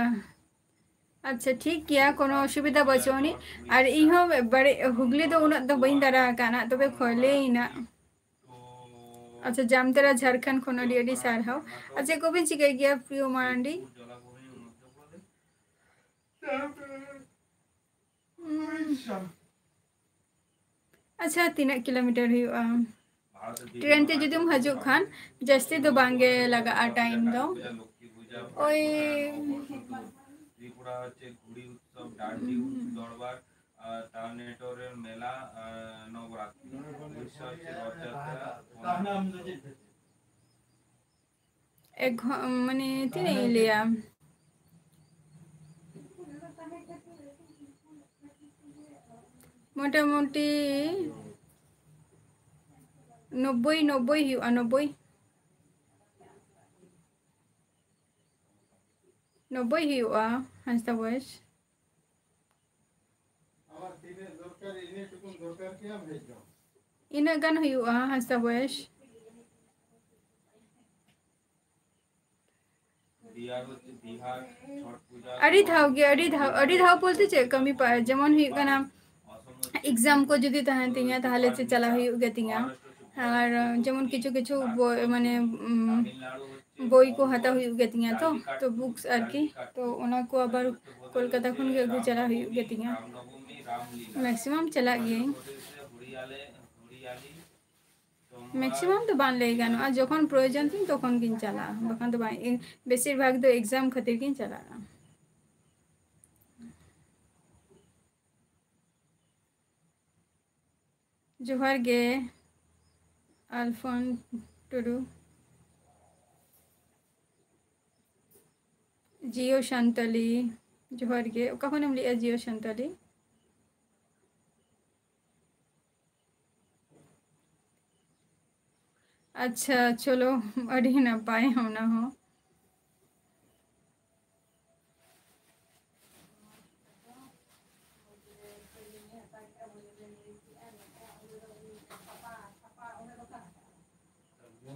ᱟᱪᱪᱷᱟ, ᱴᱷᱤᱠ ᱜᱮᱭᱟ, ᱠᱳᱱᱳ ᱚᱥᱩᱵᱤᱫᱷᱟ ᱵᱟᱹᱪᱩᱜ ᱟᱹᱱᱤᱡ᱾ ᱟᱨ ᱤᱧ ᱦᱚᱸ ᱵᱟᱹᱲᱤᱡ ᱦᱩᱜᱽᱞᱤ ᱫᱚ ᱩᱱᱟᱹᱜ ᱫᱚ ᱵᱟᱹᱧ ᱫᱟᱨᱟ ᱟᱠᱟᱫᱼᱟ, ᱛᱚᱵᱮ ᱠᱷᱚᱞᱮᱭᱮᱱᱟ᱾ ᱟᱪᱪᱷᱟ, ᱡᱟᱢᱛᱮᱨᱟ ᱡᱷᱟᱲᱠᱷᱚᱸᱰ ᱠᱷᱚᱱ ᱟᱹᱰᱤ ᱟᱹᱰᱤ ᱥᱟᱨᱦᱟᱣ᱾ ᱟᱨ ᱪᱮᱫ ᱠᱚᱵᱤᱱ ᱪᱤᱠᱟᱹᱭ ᱜᱮᱭᱟ ᱯᱨᱤᱭᱚ ᱢᱟᱨᱟᱱᱰᱤ? ᱩᱸ᱾ ᱟᱪᱪᱷᱟ, ᱛᱤᱱᱟᱹᱜ ᱠᱤᱞᱳᱢᱤᱴᱟᱨ ᱦᱩᱭᱩᱜᱼᱟ? ᱴᱨᱮᱱ ᱛᱮ ᱡᱩᱫᱤᱢ ᱦᱤᱡᱩᱜ ᱠᱷᱟᱱ ᱡᱟᱹᱥᱛᱤ ᱫᱚ ᱵᱟᱝ ᱜᱮ ᱞᱟᱜᱟᱜᱼᱟ ᱴᱟᱭᱤᱢ ᱫᱚ᱾ ᱳᱭ, ᱛᱨᱤᱯᱩᱨᱟ ᱦᱚᱪᱪᱷᱮ ᱜᱷᱩᱲᱤ ᱩᱛᱥᱚᱵ, ᱰᱟᱱᱰᱤ ᱫᱚᱨᱵᱟᱨ, ᱟᱨ ᱛᱟᱞᱱᱮᱴᱚᱨ ᱨᱮ ᱢᱮᱞᱟ, ᱟᱨ ᱱᱚᱵᱚᱨᱟᱛᱨᱤ, ᱩᱲᱤᱥᱥᱟ ᱦᱚᱪᱪᱷᱮ ᱨᱚᱛᱷ ᱡᱟᱛᱨᱟ᱾ ᱮᱠ ᱜᱷᱚ-, ᱢᱟᱱᱮ ᱛᱤᱱᱟᱹᱜ ᱤᱧ ᱞᱟᱹᱭᱟ, ᱢᱚᱴᱟᱢᱩᱴᱤ ᱱᱚᱵᱵᱳᱭ, ᱱᱚᱵᱵᱳᱭ ᱦᱩᱭᱩᱜᱼᱟ, ᱱᱚᱵᱵᱳᱭ᱾ ᱱᱚᱵᱵᱳᱭ ᱦᱩᱭᱩᱜᱼᱟ ᱦᱟᱸᱥᱫᱟ ᱵᱚᱭᱮᱥ᱾ ᱤᱱᱟᱹᱜ ᱜᱟᱱ ᱦᱩᱭᱩᱜᱼᱟ ᱦᱟᱸᱥᱫᱟ ᱵᱚᱭᱮᱥ᱾ ᱟᱹᱰᱤ ᱫᱷᱟᱣ ᱜᱮ, ᱟᱹᱰᱤ ᱫᱷᱟᱣ, ᱟᱹᱰᱤ ᱫᱷᱟᱣ ᱵᱚᱞᱛᱮ ᱪᱮᱫ, ᱠᱟᱹᱢᱤ ᱯᱟ-, ᱡᱮᱢᱚᱱ ᱦᱩᱭᱩᱜ ᱠᱟᱱᱟ, exam ᱠᱚ ᱡᱩᱫᱤ ᱛᱟᱦᱮᱱ ᱛᱤᱧᱟ, ᱛᱟᱦᱚᱞᱮ ᱪᱮ ᱪᱟᱞᱟᱜ ᱦᱩᱭᱩᱜ ᱜᱮ ᱛᱤᱧᱟ᱾ ᱟᱨ ᱡᱮᱢᱚᱱ ᱠᱤᱪᱷᱩ ᱠᱤᱪᱷᱩ ᱵᱳᱭ, ᱢᱟᱱᱮ, ᱩᱢ, ᱵᱳᱭ ᱠᱚ ᱦᱟᱛᱟᱣ ᱦᱩᱭᱩᱜ ᱜᱮ ᱛᱤᱧᱟ ᱛᱚ, ᱛᱚ books ᱟᱨᱠᱤ, ᱛᱚ ᱚᱱᱟ ᱠᱚ ᱟᱵᱟᱨ ᱠᱳᱞᱠᱟᱛᱟ ᱠᱷᱚᱱ ᱜᱮ ᱟᱹᱜᱩ ᱪᱟᱞᱟᱜ ᱦᱩᱭᱩᱜ ᱜᱮ ᱛᱤᱧᱟ᱾ Maximum ᱪᱟᱞᱟᱜ ᱜᱤᱭᱟᱹᱧ᱾ Maximum ᱫᱚ ᱵᱟᱝ ᱞᱟᱹᱭ ᱜᱟᱱᱚᱜᱼᱟ, ᱡᱚᱠᱷᱚᱱ ᱯᱨᱚᱭᱳᱡᱚᱱ ᱛᱤᱧ ᱛᱚᱠᱷᱚᱱ ᱜᱤᱧ ᱪᱟᱞᱟᱜᱼᱟ, ᱵᱟᱠᱷᱟᱱ ᱫᱚ ᱵᱟᱝ᱾ ᱤᱧ ᱵᱮᱥᱤᱨ ᱵᱷᱟᱜᱽ ᱫᱚ exam ᱠᱷᱟᱹᱛᱤᱨ ᱜᱤᱧ ᱪᱟᱞᱟᱜᱼᱟ᱾ ᱡᱚᱦᱟᱨ ᱜᱮ ᱟᱞᱯᱷᱚᱱ ᱴᱩᱰᱩ᱾ ᱡᱤᱭᱳ ᱥᱟᱱᱛᱟᱞᱤ, ᱡᱚᱦᱟᱨ ᱜᱮ᱾ ᱚᱠᱟ ᱠᱷᱚᱱᱮᱢ ᱞᱟᱹᱭᱮᱜᱼᱟ ᱡᱤᱭᱳ ᱥᱟᱱᱛᱟᱞᱤ? ᱟᱪᱪᱷᱟ, ᱪᱚᱞᱚ, ᱟᱹᱰᱤ ᱱᱟᱯᱟᱭ ᱚᱱᱟ ᱦᱚᱸ᱾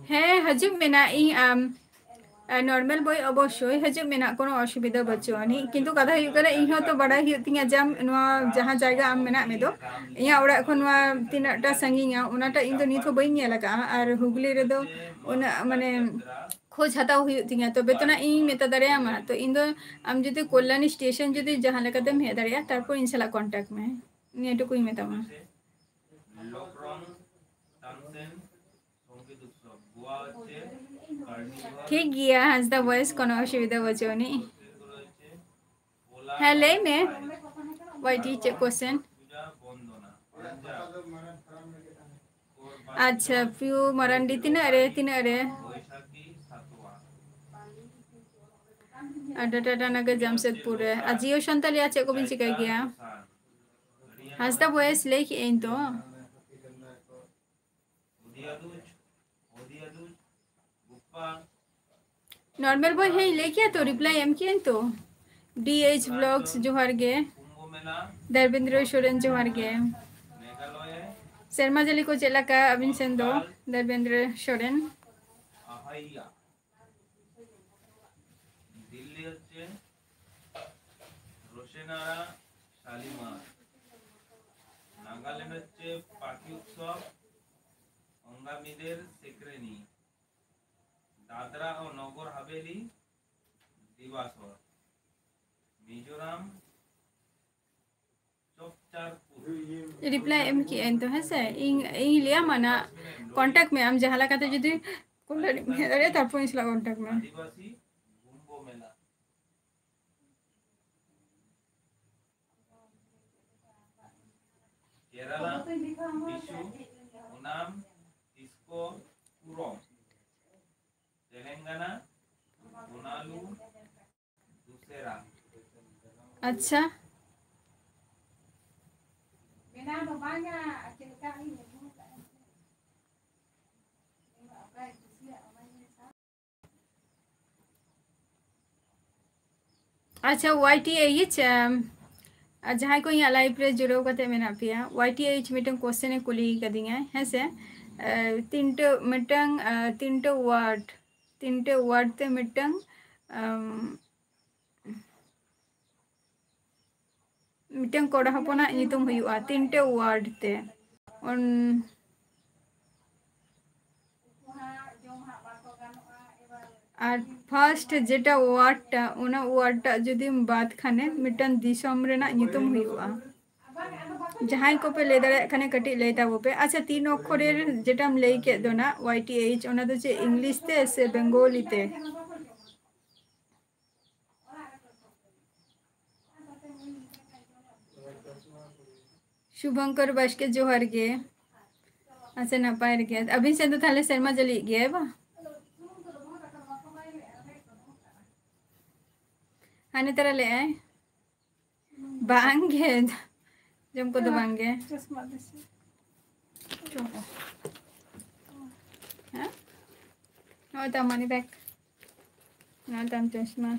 ᱦᱮᱸ, ᱦᱤᱡᱩᱜ ᱢᱮᱱᱟᱜ ᱤᱧ, ᱟᱢ, ᱟᱨ normal ᱵᱳᱭ ᱚᱵᱚᱥᱥᱳᱭ ᱦᱤᱡᱩᱜ ᱢᱮᱱᱟᱜ, ᱠᱳᱱᱳ ᱚᱥᱩᱵᱤᱫᱷᱟ ᱵᱟᱹᱪᱩᱜ ᱟᱹᱱᱤᱡ᱾ ᱠᱤᱱᱛᱩ ᱠᱟᱛᱷᱟ ᱦᱩᱭᱩᱜ ᱠᱟᱱᱟ, ᱤᱧ ᱦᱚᱸ ᱛᱚ ᱵᱟᱰᱟᱭ ᱦᱩᱭᱩᱜ ᱛᱤᱧᱟ ᱡᱮ ᱟᱢ ᱱᱚᱣᱟ ᱡᱟᱦᱟᱸ ᱡᱟᱭᱜᱟ ᱟᱢ ᱢᱮᱱᱟᱜ ᱢᱮ ᱫᱚ, ᱤᱧᱟᱹᱜ ᱚᱲᱟᱜ ᱠᱷᱚᱱ ᱱᱚᱣᱟ ᱛᱤᱱᱟᱹᱜ ᱴᱟ ᱥᱟᱺᱜᱤᱧᱟ, ᱚᱱᱟᱴᱟᱜ ᱤᱧ ᱫᱚ ᱱᱤᱛ ᱦᱚᱸ ᱵᱟᱹᱧ ᱧᱮᱞ ᱟᱠᱟᱫᱼᱟ᱾ ᱟᱨ ᱦᱩᱜᱽᱞᱤ ᱨᱮᱫᱚ ᱩᱱᱟᱹᱜ, ᱢᱟᱱᱮ, ᱠᱷᱳᱡᱽ ᱦᱟᱛᱟᱣ ᱦᱩᱭᱩᱜ ᱛᱤᱧᱟ, ᱛᱚᱵᱮ ᱛᱚ ᱱᱟᱜ ᱤᱧ ᱢᱮᱛᱟ ᱫᱟᱲᱮᱭᱟᱢᱟ᱾ ᱛᱚ ᱤᱧ ᱫᱚ, ᱟᱢ ᱡᱩᱫᱤ ᱠᱚᱞᱞᱟᱱᱤ ᱥᱴᱮᱥᱚᱱ ᱡᱩᱫᱤ ᱡᱟᱦᱟᱸ ᱞᱮᱠᱟᱛᱮᱢ ᱦᱮᱡ ᱫᱟᱲᱮᱭᱟᱜᱼᱟ, ᱛᱟᱨᱯᱚᱨ ᱤᱧ ᱥᱟᱞᱟᱜ contact ᱢᱮ, ᱱᱤᱭᱟᱹ ᱴᱩᱠᱩᱧ ᱢᱮᱛᱟᱢᱟ᱾ ᱴᱷᱤᱠ ᱜᱮᱭᱟ ᱦᱟᱸᱥᱫᱟ ᱵᱚᱭᱮᱥ, ᱠᱳᱱᱳ ᱚᱥᱩᱵᱤᱫᱷᱟ ᱵᱟᱹᱪᱩᱜ ᱟᱹᱱᱤᱡ᱾ ᱦᱮᱸ, ᱞᱟᱹᱭ ᱢᱮ, ᱚᱠᱚᱭ ᱴᱷᱤᱠ ᱪᱮᱫ question? ᱟᱪᱪᱷᱟ, ᱯᱤᱭᱩ ᱢᱟᱨᱟᱱᱰᱤ, ᱛᱤᱱᱟᱹᱜ ᱨᱮ, ᱛᱤᱱᱟᱹᱜ ᱨᱮ? ᱟᱨ ᱰᱟᱴᱟ ᱴᱟᱱᱟ ᱜᱮ ᱡᱟᱢᱥᱮᱫᱽᱯᱩᱨ ᱨᱮ᱾ ᱟᱨ ᱡᱤᱭᱳ ᱥᱟᱱᱛᱟᱞᱤ ᱟᱨ ᱪᱮᱫ ᱠᱚᱵᱤᱱ ᱪᱤᱠᱟᱹᱭ ᱜᱮᱭᱟ? ᱦᱟᱸᱥᱫᱟ ᱵᱚᱭᱮᱥ ᱞᱟᱹᱭ ᱠᱮᱜ ᱟᱹᱧ ᱛᱚ᱾ ᱱᱚᱨᱢᱟᱞ ᱵᱚᱭ ᱦᱮᱸ ᱞᱟᱹᱭ ᱠᱮᱜᱼᱟ ᱛᱚ, ᱨᱤᱯᱞᱟᱭ ᱮᱢ ᱠᱮᱜ ᱟᱹᱧ ᱛᱚ᱾ ᱰᱤ ᱮᱭᱤᱪ ᱵᱞᱚᱜᱥ ᱡᱚᱦᱟᱨ ᱜᱮ᱾ ᱫᱷᱚᱨᱢᱮᱱᱫᱨᱚ ᱥᱚᱨᱮᱱ ᱡᱚᱦᱟᱨ ᱜᱮ᱾ ᱥᱮᱨᱢᱟ ᱡᱟᱹᱲᱤ ᱠᱚ ᱪᱮᱫ ᱞᱮᱠᱟ ᱟᱹᱵᱤᱱ ᱥᱮᱱ ᱫᱚ, ᱫᱷᱚᱨᱢᱮᱱᱫᱨᱚ ᱥᱚᱨᱮᱱ? দিল্লি হচ্ছে রোশেনারা শালিমার, নাগাল্যান্ড হচ্ছে পাখি উৎসব, অঙ্গামিদের সেক্রেনি, দাদরা ও নগর হাভেলি দিবাসর, মিজোরাম ᱨᱤᱯᱞᱟᱭ ᱮᱢ ᱠᱮᱜ ᱟᱹᱧ ᱛᱚ, ᱦᱮᱸ ᱥᱮ? ᱤᱧ, ᱤᱧ ᱞᱟᱹᱭᱟᱢᱟ ᱱᱟᱜ, ᱠᱚᱱᱴᱟᱠᱴ ᱢᱮ ᱟᱢ ᱡᱟᱦᱟᱸ ᱞᱮᱠᱟᱛᱮ ᱡᱩᱫᱤ ᱠᱚᱞ ᱫᱟᱲᱮᱭᱟᱜ ᱢᱮ, ᱛᱟᱨᱯᱚᱨ ᱤᱧ ᱥᱟᱞᱟᱜ ᱠᱚᱱᱴᱟᱠᱴ ᱢᱮ᱾ ᱟᱹᱫᱤᱵᱟᱹᱥᱤ ᱠᱩᱢᱵᱷᱚ ᱢᱮᱞᱟ, ᱠᱮᱨᱟᱞᱟ ᱵᱤᱥᱩ, ᱳᱱᱟᱢ, ᱛᱤᱥᱠᱳ, ᱯᱩᱨᱚᱢ, ᱛᱮᱞᱮᱝᱜᱟᱱᱟ, ᱵᱳᱱᱟᱞᱩ, ᱫᱩᱥᱮᱨᱟ᱾ ᱟᱪᱪᱷᱟ᱾ ᱵᱮᱱᱟᱣ ᱫᱚ ᱵᱟᱝᱟ, ᱪᱮᱫ ᱞᱮᱠᱟ ᱤᱧ ᱟᱹᱜᱩ ᱠᱟᱜᱼᱟ᱾ ᱚᱠᱟᱭ ᱠᱩᱥᱤᱭᱟᱜ ᱚᱱᱟᱧ ᱢᱮᱥᱟ᱾ ᱟᱪᱪᱷᱟ, ᱳᱣᱟᱭ ᱴᱤ ᱮᱭᱤᱪ, ᱟᱢ, ᱟᱨ ᱡᱟᱦᱟᱸᱭ ᱠᱚ ᱤᱧᱟᱹᱜ ᱞᱟᱭᱤᱵᱷ ᱨᱮ ᱡᱩᱲᱟᱹᱣ ᱠᱟᱛᱮ ᱢᱮᱱᱟᱜ ᱯᱮᱭᱟ, ᱳᱣᱟᱭ ᱴᱤ ᱮᱭᱤᱪ ᱢᱤᱫᱴᱟᱝ ᱠᱚᱥᱪᱮᱱ ᱮ ᱠᱩᱞᱤ ᱠᱟᱫᱤᱧᱟᱭ, ᱦᱮᱸ ᱥᱮ? ᱮ, ᱛᱤᱱᱴᱟᱹ, ᱢᱤᱫᱴᱟᱝ, ᱮ, ᱛᱤᱱᱴᱟᱹ ᱣᱟᱨᱰ, ᱛᱤᱱᱴᱟᱹ ᱣᱟᱨᱰ ᱛᱮ ᱢᱤᱫᱴᱟᱝ, ᱟᱢ, ᱢᱤᱫᱴᱟᱝ ᱠᱚᱲᱟ ᱦᱚᱯᱚᱱᱟᱜ ᱧᱩᱛᱩᱢ ᱦᱩᱭᱩᱜᱼᱟ, ᱛᱤᱱᱴᱟᱹ ᱣᱟᱨᱰ ᱛᱮ᱾ ᱚᱱ-, ᱟᱨ ᱯᱷᱟᱨᱥᱴ ᱡᱮᱴᱟ ᱣᱟᱨᱰ ᱴᱟ, ᱚᱱᱟ ᱣᱟᱨᱰ ᱴᱟᱜ ᱡᱩᱫᱤᱢ ᱵᱟᱫ ᱠᱷᱟᱱᱮ, ᱢᱤᱫᱴᱟᱝ ᱫᱤᱥᱚᱢ ᱨᱮᱱᱟᱜ ᱧᱩᱛᱩᱢ ᱦᱩᱭᱩᱜᱼᱟ᱾ ᱡᱟᱦᱟᱸᱭ ᱠᱚᱯᱮ ᱞᱟᱹᱭ ᱫᱟᱲᱮᱭᱟᱜ ᱠᱷᱟᱱᱮ, ᱠᱟᱹᱴᱤᱡ ᱞᱟᱹᱭ ᱛᱟᱵᱚ ᱯᱮ᱾ ᱟᱪᱪᱷᱟ, ᱛᱤᱱ ᱚᱠᱠᱷᱚᱨᱮᱨ ᱡᱮᱴᱟᱢ ᱞᱟᱹᱭ ᱠᱮᱫ ᱫᱚ ᱱᱟᱜ, ᱳᱣᱟᱭ ᱴᱤ ᱮᱭᱤᱪ, ᱚᱱᱟ ᱫᱚ ᱪᱮᱫ ᱤᱝᱞᱤᱥ ᱛᱮ ᱥᱮ ᱵᱮᱝᱜᱚᱞᱤ ᱛᱮ? ᱥᱩᱵᱷᱚᱝᱠᱚᱨ ᱵᱟᱥᱠᱮ, ᱡᱚᱦᱟᱨ ᱜᱮ᱾ ᱟᱪᱪᱷᱟ, ᱱᱟᱯᱟᱭ ᱨᱮᱜᱮ᱾ ᱟᱹᱵᱤᱱ ᱥᱮᱫ ᱫᱚ ᱛᱟᱦᱞᱮ ᱥᱮᱨᱢᱟ ᱡᱟᱹᱲᱤᱭᱮᱫ ᱜᱮᱭᱟᱭ ᱵᱟᱝ? ᱦᱟᱱᱮ ᱛᱟᱨᱟ ᱞᱟᱹᱭᱟᱭ᱾ ᱵᱟᱝ ᱜᱮ᱾ ᱡᱚᱢ ᱠᱚᱫᱚ ᱵᱟᱝ ᱜᱮ᱾ ᱪᱚᱥᱢᱟ ᱫᱮᱥᱮ᱾ ᱦᱮᱸ? ᱱᱚᱜᱼᱚᱭ ᱛᱟᱢ money bag᱾ ᱱᱚᱜᱼᱚᱭ ᱛᱟᱢ ᱪᱚᱥᱢᱟ᱾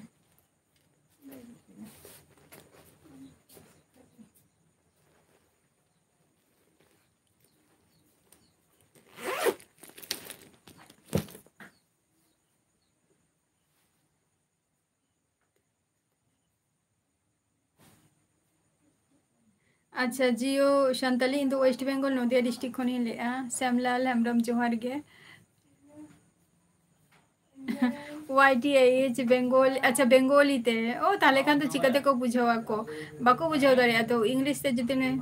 ᱟᱪᱪᱷᱟ, ᱡᱤᱭᱳ ᱥᱟᱱᱛᱟᱞᱤ, ᱤᱧ ᱫᱚ West Bengal, ᱱᱚᱫᱤᱭᱟ district ᱠᱷᱚᱱᱤᱧ ᱞᱟᱹᱭᱮᱫᱼᱟ᱾ ᱥᱮᱢᱞᱟᱞ ᱦᱮᱢᱵᱨᱚᱢ, ᱡᱚᱦᱟᱨ ᱜᱮ᱾ Y T H Bengali, ᱟᱪᱪᱷᱟ, Bengali ᱛᱮ᱾ ᱳ, ᱛᱟᱦᱞᱮ ᱠᱷᱟᱱ ᱫᱚ ᱪᱤᱠᱟᱹ ᱛᱮᱠᱚ ᱵᱩᱡᱷᱟᱹᱣ ᱟᱠᱚ? ᱵᱟᱠᱚ ᱵᱩᱡᱷᱟᱹᱣ ᱫᱟᱲᱮᱭᱟᱜᱼᱟ ᱛᱚ, English ᱛᱮ ᱡᱩᱫᱤ ᱱᱮ-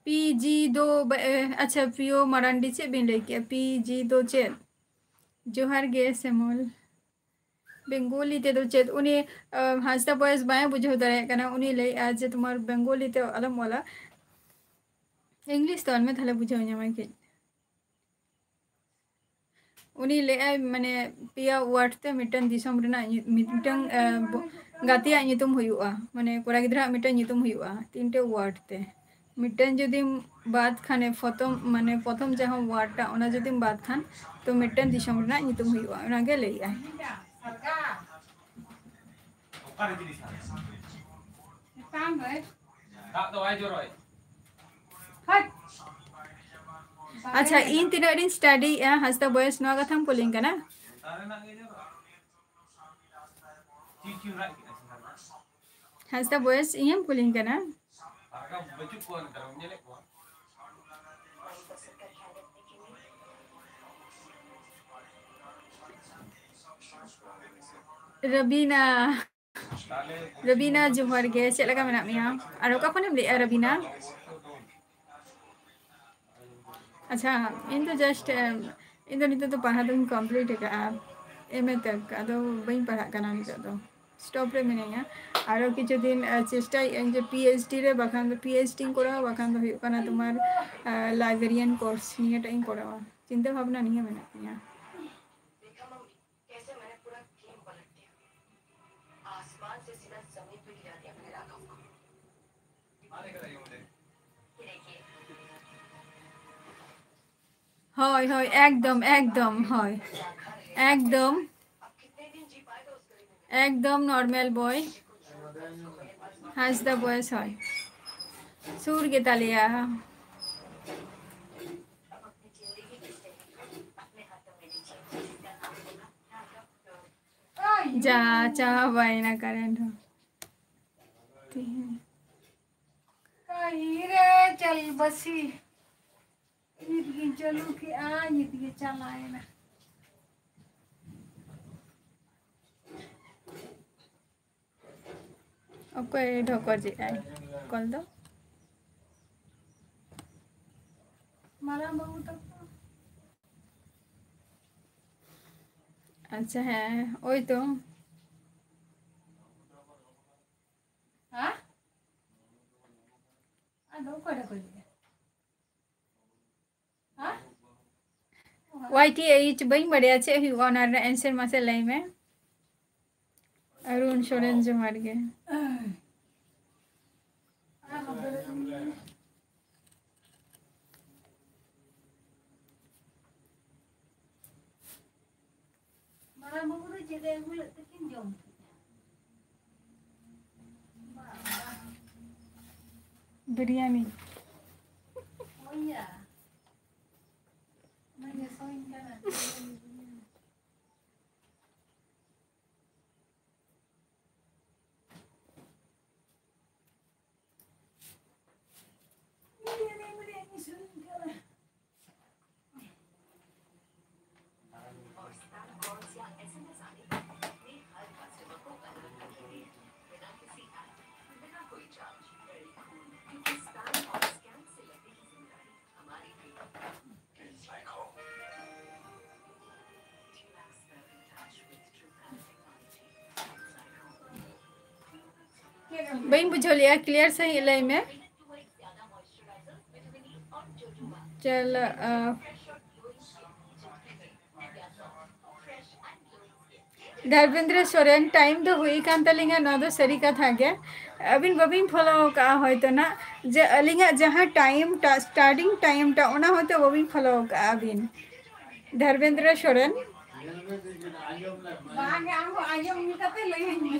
P G ᱫᱚ ᱵᱟ-, ᱮ, ᱟᱪᱪᱷᱟ, ᱯᱤᱭᱳ ᱢᱟᱨᱟᱱᱰᱤ ᱪᱮᱫ ᱵᱤᱱ ᱞᱟᱹᱭ ᱠᱮᱜᱼᱟ? P G ᱫᱚ ᱪᱮᱫ? ᱡᱚᱦᱟᱨ ᱜᱮ ᱥᱮᱢᱚᱞ᱾ Bengali ᱛᱮᱫᱚ ᱪᱮᱫ? ᱩᱱᱤ, ᱟ, ᱦᱟᱸᱥᱫᱟ ᱵᱚᱭᱮᱥ ᱵᱟᱭ ᱵᱩᱡᱷᱟᱹᱣ ᱫᱟᱲᱮᱭᱟᱜ ᱠᱟᱱᱟ᱾ ᱩᱱᱤ ᱞᱟᱹᱭᱮᱜᱼᱟ ᱡᱮ, "ᱛᱳᱢᱟᱨ Bengali ᱛᱮ ᱟᱞᱚᱢ ᱚᱞᱟ, English ᱛᱮ ᱚᱞ ᱢᱮ, ᱛᱟᱦᱞᱮ ᱵᱩᱡᱷᱟᱹᱣ ᱧᱟᱢᱟᱭ ᱠᱟᱹᱡ᱾" ᱩᱱᱤ ᱞᱟᱹᱭᱮᱜᱼᱟᱭ, ᱢᱟᱱᱮ, ᱯᱮᱭᱟ word ᱛᱮ ᱢᱤᱫᱴᱟᱝ ᱫᱤᱥᱚᱢ ᱨᱮᱱᱟᱜ ᱧᱩ-, ᱢᱤᱫᱴᱟᱝ, ᱟ, ᱵᱚ-, ᱜᱟᱛᱮᱭᱟᱜ ᱧᱩᱛᱩᱢ ᱦᱩᱭᱩᱜᱼᱟ, ᱢᱟᱱᱮ, ᱠᱚᱲᱟ ᱜᱤᱫᱽᱨᱟᱹᱣᱟᱜ ᱢᱤᱫᱴᱟᱝ ᱧᱩᱛᱩᱢ ᱦᱩᱭᱩᱜᱼᱟ, ᱛᱤᱱᱴᱮ word ᱛᱮ᱾ ᱢᱤᱫᱴᱮᱱ ᱡᱩᱫᱤᱢ ᱵᱟᱫ ᱠᱷᱟᱱᱮ, ᱯᱨᱚᱛᱷᱚᱢ, ᱢᱟᱱᱮ, ᱯᱨᱚᱛᱷᱚᱢ ᱡᱟᱦᱟᱸ word ᱴᱟ, ᱚᱱᱟ ᱡᱩᱫᱤᱢ ᱵᱟᱫ ᱠᱷᱟᱱ, ᱛᱚ ᱢᱤᱫᱴᱮᱱ ᱫᱤᱥᱚᱢ ᱨᱮᱱᱟᱜ ᱧᱩᱛᱩᱢ ᱦᱩᱭᱩᱜᱼᱟ, ᱚᱱᱟᱜᱮ ᱞᱟᱹᱭᱮᱜᱼᱟᱭ᱾ ᱫᱟᱜ ᱫᱚ ᱵᱟᱭ ᱡᱚᱨᱚᱭ᱾ ᱟᱪᱪᱷᱟ, ᱤᱧ ᱛᱤᱱᱟᱹᱜ ᱨᱤᱧ studyᱭᱮᱜᱼᱟ, ᱦᱟᱸᱥᱫᱟ ᱵᱚᱭᱮᱥ, ᱱᱚᱣᱟ ᱠᱟᱛᱷᱟᱢ ᱠᱩᱞᱤᱧ ᱠᱟᱱᱟ? ᱦᱟᱸᱥᱫᱟ ᱵᱚᱭᱮᱥ, ᱤᱧᱮᱢ ᱠᱩᱞᱤᱧ ᱠᱟᱱᱟ? ᱨᱟᱵᱤᱱᱟ, ᱨᱟᱵᱤᱱᱟ, ᱡᱚᱦᱟᱨ ᱜᱮ, ᱪᱮᱫ ᱞᱮᱠᱟ ᱢᱮᱱᱟᱜ ᱢᱮᱭᱟ? ᱟᱨ ᱚᱠᱟ ᱠᱷᱚᱱᱮᱢ ᱞᱟᱹᱭᱮᱜᱼᱟ, ᱨᱟᱵᱤᱱᱟ? ᱟᱪᱪᱷᱟ, ᱤᱧ ᱫᱚ just, ᱮᱢ, ᱤᱧ ᱫᱚ ᱱᱤᱛᱚᱜ ᱫᱚ ᱯᱟᱲᱦᱟᱣ ᱫᱚᱧ complete ᱟᱠᱟᱫᱼᱟ, M A ᱛᱚᱠ, ᱟᱫᱚ ᱵᱟᱹᱧ ᱯᱟᱲᱦᱟᱜ ᱠᱟᱱᱟ ᱱᱤᱛᱚᱜ ᱫᱚ᱾ ᱥᱴᱚᱯ ᱨᱮ ᱢᱤᱱᱟᱹᱧᱟ᱾ ᱟᱨᱚ ᱠᱤᱪᱷᱩ ᱫᱤᱱ, ᱟᱨ, ᱪᱮᱥᱴᱟᱭᱮᱫ ᱟᱹᱧ ᱡᱮ ᱯᱤ ᱮᱭᱤᱪ ᱰᱤ ᱨᱮ, ᱵᱟᱠᱷᱟᱱ ᱫᱚ ᱯᱤ ᱮᱭᱤᱪ ᱰᱤᱧ ᱠᱚᱨᱟᱣᱟ, ᱵᱟᱠᱷᱟᱱ ᱫᱚ ᱦᱩᱭᱩᱜ ᱠᱟᱱᱟ ᱛᱳᱢᱟᱨ, ᱟᱨ, ᱞᱟᱭᱵᱨᱮᱨᱤᱭᱟᱱ ᱠᱳᱨᱥ, ᱱᱤᱭᱟᱹᱴᱟᱜ ᱤᱧ ᱠᱚᱨᱟᱣᱟ᱾ ᱪᱤᱱᱛᱟᱹ ᱵᱷᱟᱵᱽᱱᱟ ᱱᱤᱭᱟᱹ ᱢᱮᱱᱟᱜ ᱛᱤᱧᱟᱹ᱾ देखा मम्मी, कैसे मैंने पूरा गेम पलट दिया। आसमान से सीधा जमीन पे गिरा दिया मैंने राघव को। ये देखिए। ᱦᱳᱭ, ᱦᱳᱭ, ᱮᱠᱫᱚᱢ, ᱮᱠᱫᱚᱢ, ᱦᱳᱭ, ᱮᱠᱫᱚᱢ, ᱮᱠᱫᱚᱢ ᱱᱚᱨᱢᱟᱞ ᱵᱚᱭ, ᱦᱟᱸᱥᱫᱟ ᱵᱚᱭᱮᱥ, ᱦᱳᱭ, ᱥᱩᱨ ᱜᱮᱛᱟᱞᱮᱭᱟ᱾ ᱡᱟ ᱪᱟᱵᱟᱭᱮᱱᱟ ᱠᱟᱨᱮᱱᱴ ᱦᱚᱸ᱾ ᱛᱮᱦᱮᱧ ᱠᱟᱹᱦᱤᱨᱮ ᱪᱟᱞᱵᱟᱥᱤ᱾ ᱱᱤᱛ ᱜᱤᱧ ᱪᱟᱹᱞᱩ ᱠᱮᱜᱼᱟ, ᱱᱤᱛ ᱜᱮ ᱪᱟᱞᱟᱣᱮᱱᱟ᱾ ᱚᱠᱚᱭ ᱰᱷᱚᱠᱚᱡᱮᱜᱼᱟᱭ ᱠᱚᱞ ᱫᱚ? ᱢᱟᱨᱟᱝ ᱵᱟᱹᱵᱩ ᱛᱟᱠᱚ᱾ ᱟᱪᱪᱷᱟ, ᱦᱮᱸ, ᱳᱭ ᱛᱚ᱾ ᱦᱮᱸ? ᱟᱫᱚ ᱚᱠᱚᱭ ᱰᱷᱚᱠᱚᱡᱮᱜᱼᱟ? ᱦᱮᱸ? ᱳᱣᱟᱭ ᱴᱤ ᱮᱭᱤᱪ ᱵᱟᱹᱧ ᱵᱟᱲᱟᱭᱟ ᱪᱮᱫ ᱦᱩᱭᱩᱜᱼᱟ, ᱚᱱᱟ ᱨᱮᱱᱟᱜ ᱮᱱᱥᱟᱨ ᱢᱟᱥᱮ ᱞᱟᱹᱭ ᱢᱮ᱾ ᱚᱨᱩᱱ ᱥᱚᱨᱮᱱ, ᱡᱚᱦᱟᱨ ᱜᱮ᱾ ᱢᱟᱨᱟᱝ ᱵᱟᱹᱵᱩ ᱫᱚ ᱪᱮᱫ ᱮ ᱟᱹᱜᱩ ᱞᱮᱫ ᱛᱮᱠᱤᱱ ᱡᱚᱢ ᱠᱮᱫᱟ? ᱵᱤᱨᱭᱟᱱᱤ᱾ ᱦᱳᱭ ᱭᱟ᱾ ᱚᱱᱟᱜᱮ ᱥᱚᱧ ᱠᱟᱱᱟ᱾ ᱵᱟᱹᱧ ᱵᱩᱡᱷᱟᱹᱣ ᱞᱮᱜᱼᱟ, clear ᱥᱟᱺᱦᱤᱡ ᱞᱟᱹᱭ ᱢᱮ᱾ ᱪᱚᱞᱚ, ᱟ, ᱫᱷᱚᱨᱢᱮᱱᱫᱨᱚ ᱥᱚᱨᱮᱱ, time ᱫᱚ ᱦᱩᱭ ᱠᱟᱱ ᱛᱟᱹᱞᱤᱧᱟ, ᱱᱚᱣᱟ ᱫᱚ ᱥᱟᱹᱨᱤ ᱠᱟᱛᱷᱟ ᱜᱮ᱾ ᱟᱹᱵᱤᱱ ᱵᱟᱹᱵᱤᱱ follow ᱟᱠᱟᱫᱼᱟ ᱦᱚᱭᱛᱳ ᱱᱟᱜ, ᱡᱮ ᱟᱹᱞᱤᱧᱟᱜ ᱡᱟᱦᱟᱸ time ᱴᱟ-, starting time ᱴᱟ, ᱚᱱᱟ ᱦᱚᱭᱛᱳ ᱵᱟᱹᱵᱤᱱ follow ᱟᱠᱟᱫᱼᱟ ᱟᱹᱵᱤᱱ᱾ ᱫᱷᱚᱨᱢᱮᱱᱫᱨᱚ ᱥᱚᱨᱮᱱ᱾ ᱵᱟᱝ, ᱟᱢ ᱦᱚᱸ ᱟᱸᱡᱚᱢ ᱠᱟᱛᱮ ᱞᱟᱹᱭᱟᱹᱧ ᱢᱮ᱾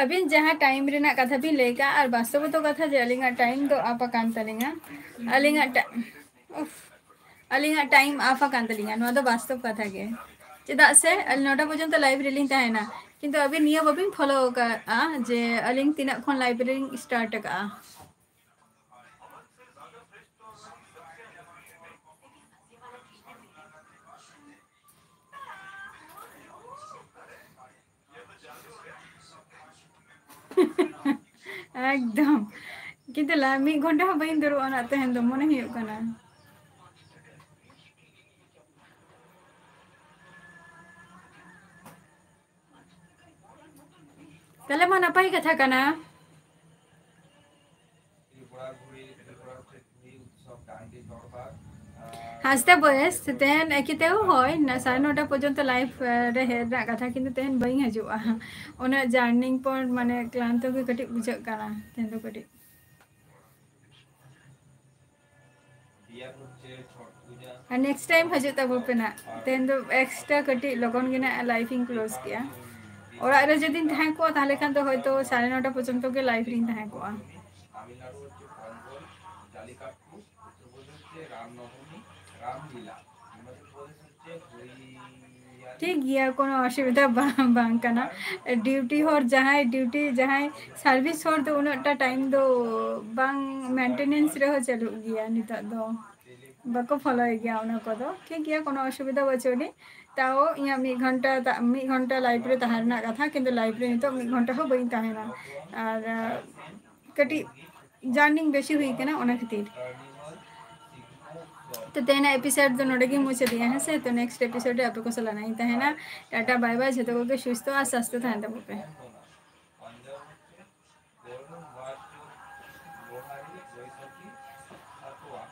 ᱟᱹᱵᱤᱱ ᱡᱟᱦᱟᱸ time ᱨᱮᱱᱟᱜ ᱠᱟᱛᱷᱟ ᱵᱤᱱ ᱞᱟᱹᱭ ᱠᱟᱜᱼᱟ, ᱟᱨ ᱵᱟᱥᱛᱚᱵᱚᱛᱚ ᱠᱟᱛᱷᱟ ᱡᱮ ᱟᱹᱞᱤᱧᱟᱜ time ᱫᱚ up ᱟᱠᱟᱱ ᱛᱟᱹᱞᱤᱧᱟ, ᱟᱹᱞᱤᱧᱟᱜ ᱴᱟ-, ᱩᱯᱷ, ᱟᱹᱞᱤᱧᱟᱜ time up ᱟᱠᱟᱱ ᱛᱟᱹᱞᱤᱧᱟ, ᱱᱚᱣᱟ ᱫᱚ ᱵᱟᱥᱛᱚᱵ ᱠᱟᱛᱷᱟ ᱜᱮ᱾ ᱪᱮᱫᱟᱜ ᱥᱮ ᱟᱹᱞᱤᱧ ᱱᱚᱴᱟ ᱯᱚᱨᱡᱚᱱᱛᱚ live ᱨᱮᱞᱤᱧ ᱛᱟᱦᱮᱱᱟ, ᱠᱤᱱᱛᱩ ᱟᱹᱵᱤᱱ ᱱᱤᱭᱟᱹ ᱵᱟᱹᱵᱤᱱ follow ᱟᱠᱟᱫᱼᱟ ᱡᱮ ᱟᱹᱞᱤᱧ ᱛᱤᱱᱟᱹᱜ ᱠᱷᱚᱱ live ᱨᱮᱞᱤᱧ start ᱟᱠᱟᱫᱼᱟ᱾ ᱮᱠᱫᱚᱢ᱾ ᱠᱤᱱᱛᱩ ᱞᱟ-, ᱢᱤᱫ ᱜᱷᱚᱱᱴᱟ ᱦᱚᱸ ᱵᱟᱹᱧ ᱫᱩᱲᱩᱵᱼᱟ ᱱᱟᱜ ᱛᱮᱦᱮᱧ ᱫᱚ, ᱢᱚᱱᱮ ᱦᱩᱭᱩᱜ ᱠᱟᱱᱟ᱾ ᱛᱟᱦᱞᱮ ᱢᱟ ᱱᱟᱯᱟᱭ ᱠᱟᱛᱷᱟ ᱠᱟᱱᱟ᱾ ᱦᱟᱸᱥᱫᱟ ᱵᱚᱭᱮᱥ, ᱛᱮᱦᱮᱧ ᱮᱠᱤᱛᱮᱣ ᱦᱳᱭ, ᱱᱟ-, ᱥᱟᱲᱮ ᱱᱚᱴᱟ ᱯᱚᱨᱡᱚᱱᱛᱚ live, ᱮ, ᱨᱮ ᱦᱮᱡ ᱨᱮᱱᱟᱜ ᱠᱟᱛᱷᱟ, ᱠᱤᱱᱛᱩ ᱛᱮᱦᱮᱧ ᱵᱟᱹᱧ ᱦᱤᱡᱩᱜᱼᱟ᱾ ᱩᱱᱟᱹᱜ journey ᱯᱚᱨ ᱢᱟᱱᱮ ᱠᱞᱟᱱᱛᱚ ᱜᱮ ᱠᱟᱹᱴᱤᱡ ᱵᱩᱡᱷᱟᱹᱜ ᱠᱟᱱᱟ ᱛᱮᱦᱮᱧ ᱫᱚ ᱠᱟᱹᱴᱤᱡ᱾ ᱟᱨ next time ᱦᱤᱡᱩᱜ ᱛᱟᱵᱚ ᱯᱮ ᱱᱟᱜ᱾ ᱛᱮᱦᱮᱧ ᱫᱚ extra ᱠᱟᱹᱴᱤᱡ ᱞᱚᱜᱚᱱ ᱜᱮ ᱱᱟᱜ live ᱤᱧ close ᱠᱮᱜᱼᱟ᱾ ᱚᱲᱟᱜ ᱨᱮ ᱡᱩᱫᱤᱧ ᱛᱟᱦᱮᱸ ᱠᱚᱜᱼᱟ, ᱛᱟᱦᱞᱮ ᱠᱷᱟᱱ ᱫᱚ ᱦᱚᱭᱛᱳ ᱥᱟᱲᱮ ᱱᱚᱴᱟ ᱯᱚᱨᱡᱚᱱᱛᱚ ᱜᱮ live ᱨᱤᱧ ᱛᱟᱦᱮᱸ ᱠᱚᱜᱼᱟ᱾ ᱴᱷᱤᱠ ᱜᱮᱭᱟ, ᱠᱳᱱᱳ ᱚᱥᱩᱵᱤᱫᱷᱟ ᱵᱟᱝ, ᱵᱟᱝ ᱠᱟᱱᱟ᱾ Duty ᱦᱚᱲ ᱡᱟᱦᱟᱸᱭ duty, ᱡᱟᱦᱟᱸᱭ service ᱦᱚᱲ ᱫᱚ ᱩᱱᱟᱹᱜ ᱴᱟ time ᱫᱚ ᱵᱟᱝ, maintenance ᱨᱮᱦᱚᱸ ᱪᱟᱹᱞᱩᱜ ᱜᱮᱭᱟ ᱱᱤᱛᱚᱜ ᱫᱚ᱾ ᱵᱟᱠᱚ follow ᱮᱫ ᱜᱮᱭᱟ ᱚᱱᱟ ᱠᱚᱫᱚ᱾ ᱴᱷᱤᱠ ᱜᱮᱭᱟ, ᱠᱳᱱᱳ ᱚᱥᱩᱵᱤᱫᱷᱟ ᱵᱟᱹᱪᱩᱜ ᱟᱹᱱᱤᱡ᱾ ᱛᱟᱣ ᱤᱧᱟᱹᱜ ᱢᱤᱫ ᱜᱷᱚᱱᱴᱟ ᱛᱟ-, ᱢᱤᱫ ᱜᱷᱚᱱᱴᱟ live ᱨᱮ ᱛᱟᱦᱮᱸ ᱨᱮᱱᱟᱜ ᱠᱟᱛᱷᱟ, ᱠᱤᱱᱛᱩ live ᱨᱮ ᱱᱤᱛᱚᱜ ᱢᱤᱫ ᱜᱷᱚᱱᱴᱟ ᱦᱚᱸ ᱵᱟᱹᱧ ᱛᱟᱦᱮᱱᱟ᱾ ᱟᱨ, ᱟᱨ ᱠᱟᱹᱴᱤᱡ journey ᱵᱮᱥᱤ ᱦᱩᱭ ᱠᱟᱱᱟ, ᱚᱱᱟ ᱠᱷᱟᱹᱛᱤᱨ᱾ ᱛᱚ, ᱛᱮᱦᱮᱧᱟᱜ episode ᱫᱚ ᱱᱚᱰᱮ ᱜᱤᱧ ᱢᱩᱪᱟᱹᱫᱮᱜᱼᱟ, ᱦᱮᱸ ᱥᱮ? ᱛᱚ, next episode ᱨᱮ ᱟᱯᱮ ᱠᱚ ᱥᱟᱞᱟᱜ ᱱᱟᱜ ᱤᱧ ᱛᱟᱦᱮᱱᱟ᱾ ᱴᱟᱴᱟ, bye bye, ᱡᱷᱚᱛᱚ ᱠᱚᱜᱮ ᱥᱩᱥᱛᱷᱚ ᱟᱨ ᱥᱟᱥᱛᱷᱚ ᱛᱟᱦᱮᱱ ᱛᱟᱵᱚ ᱯᱮ᱾ ᱟᱨ ᱵᱳᱭᱥᱟᱠᱷᱤ ᱟᱠᱚᱣᱟᱜ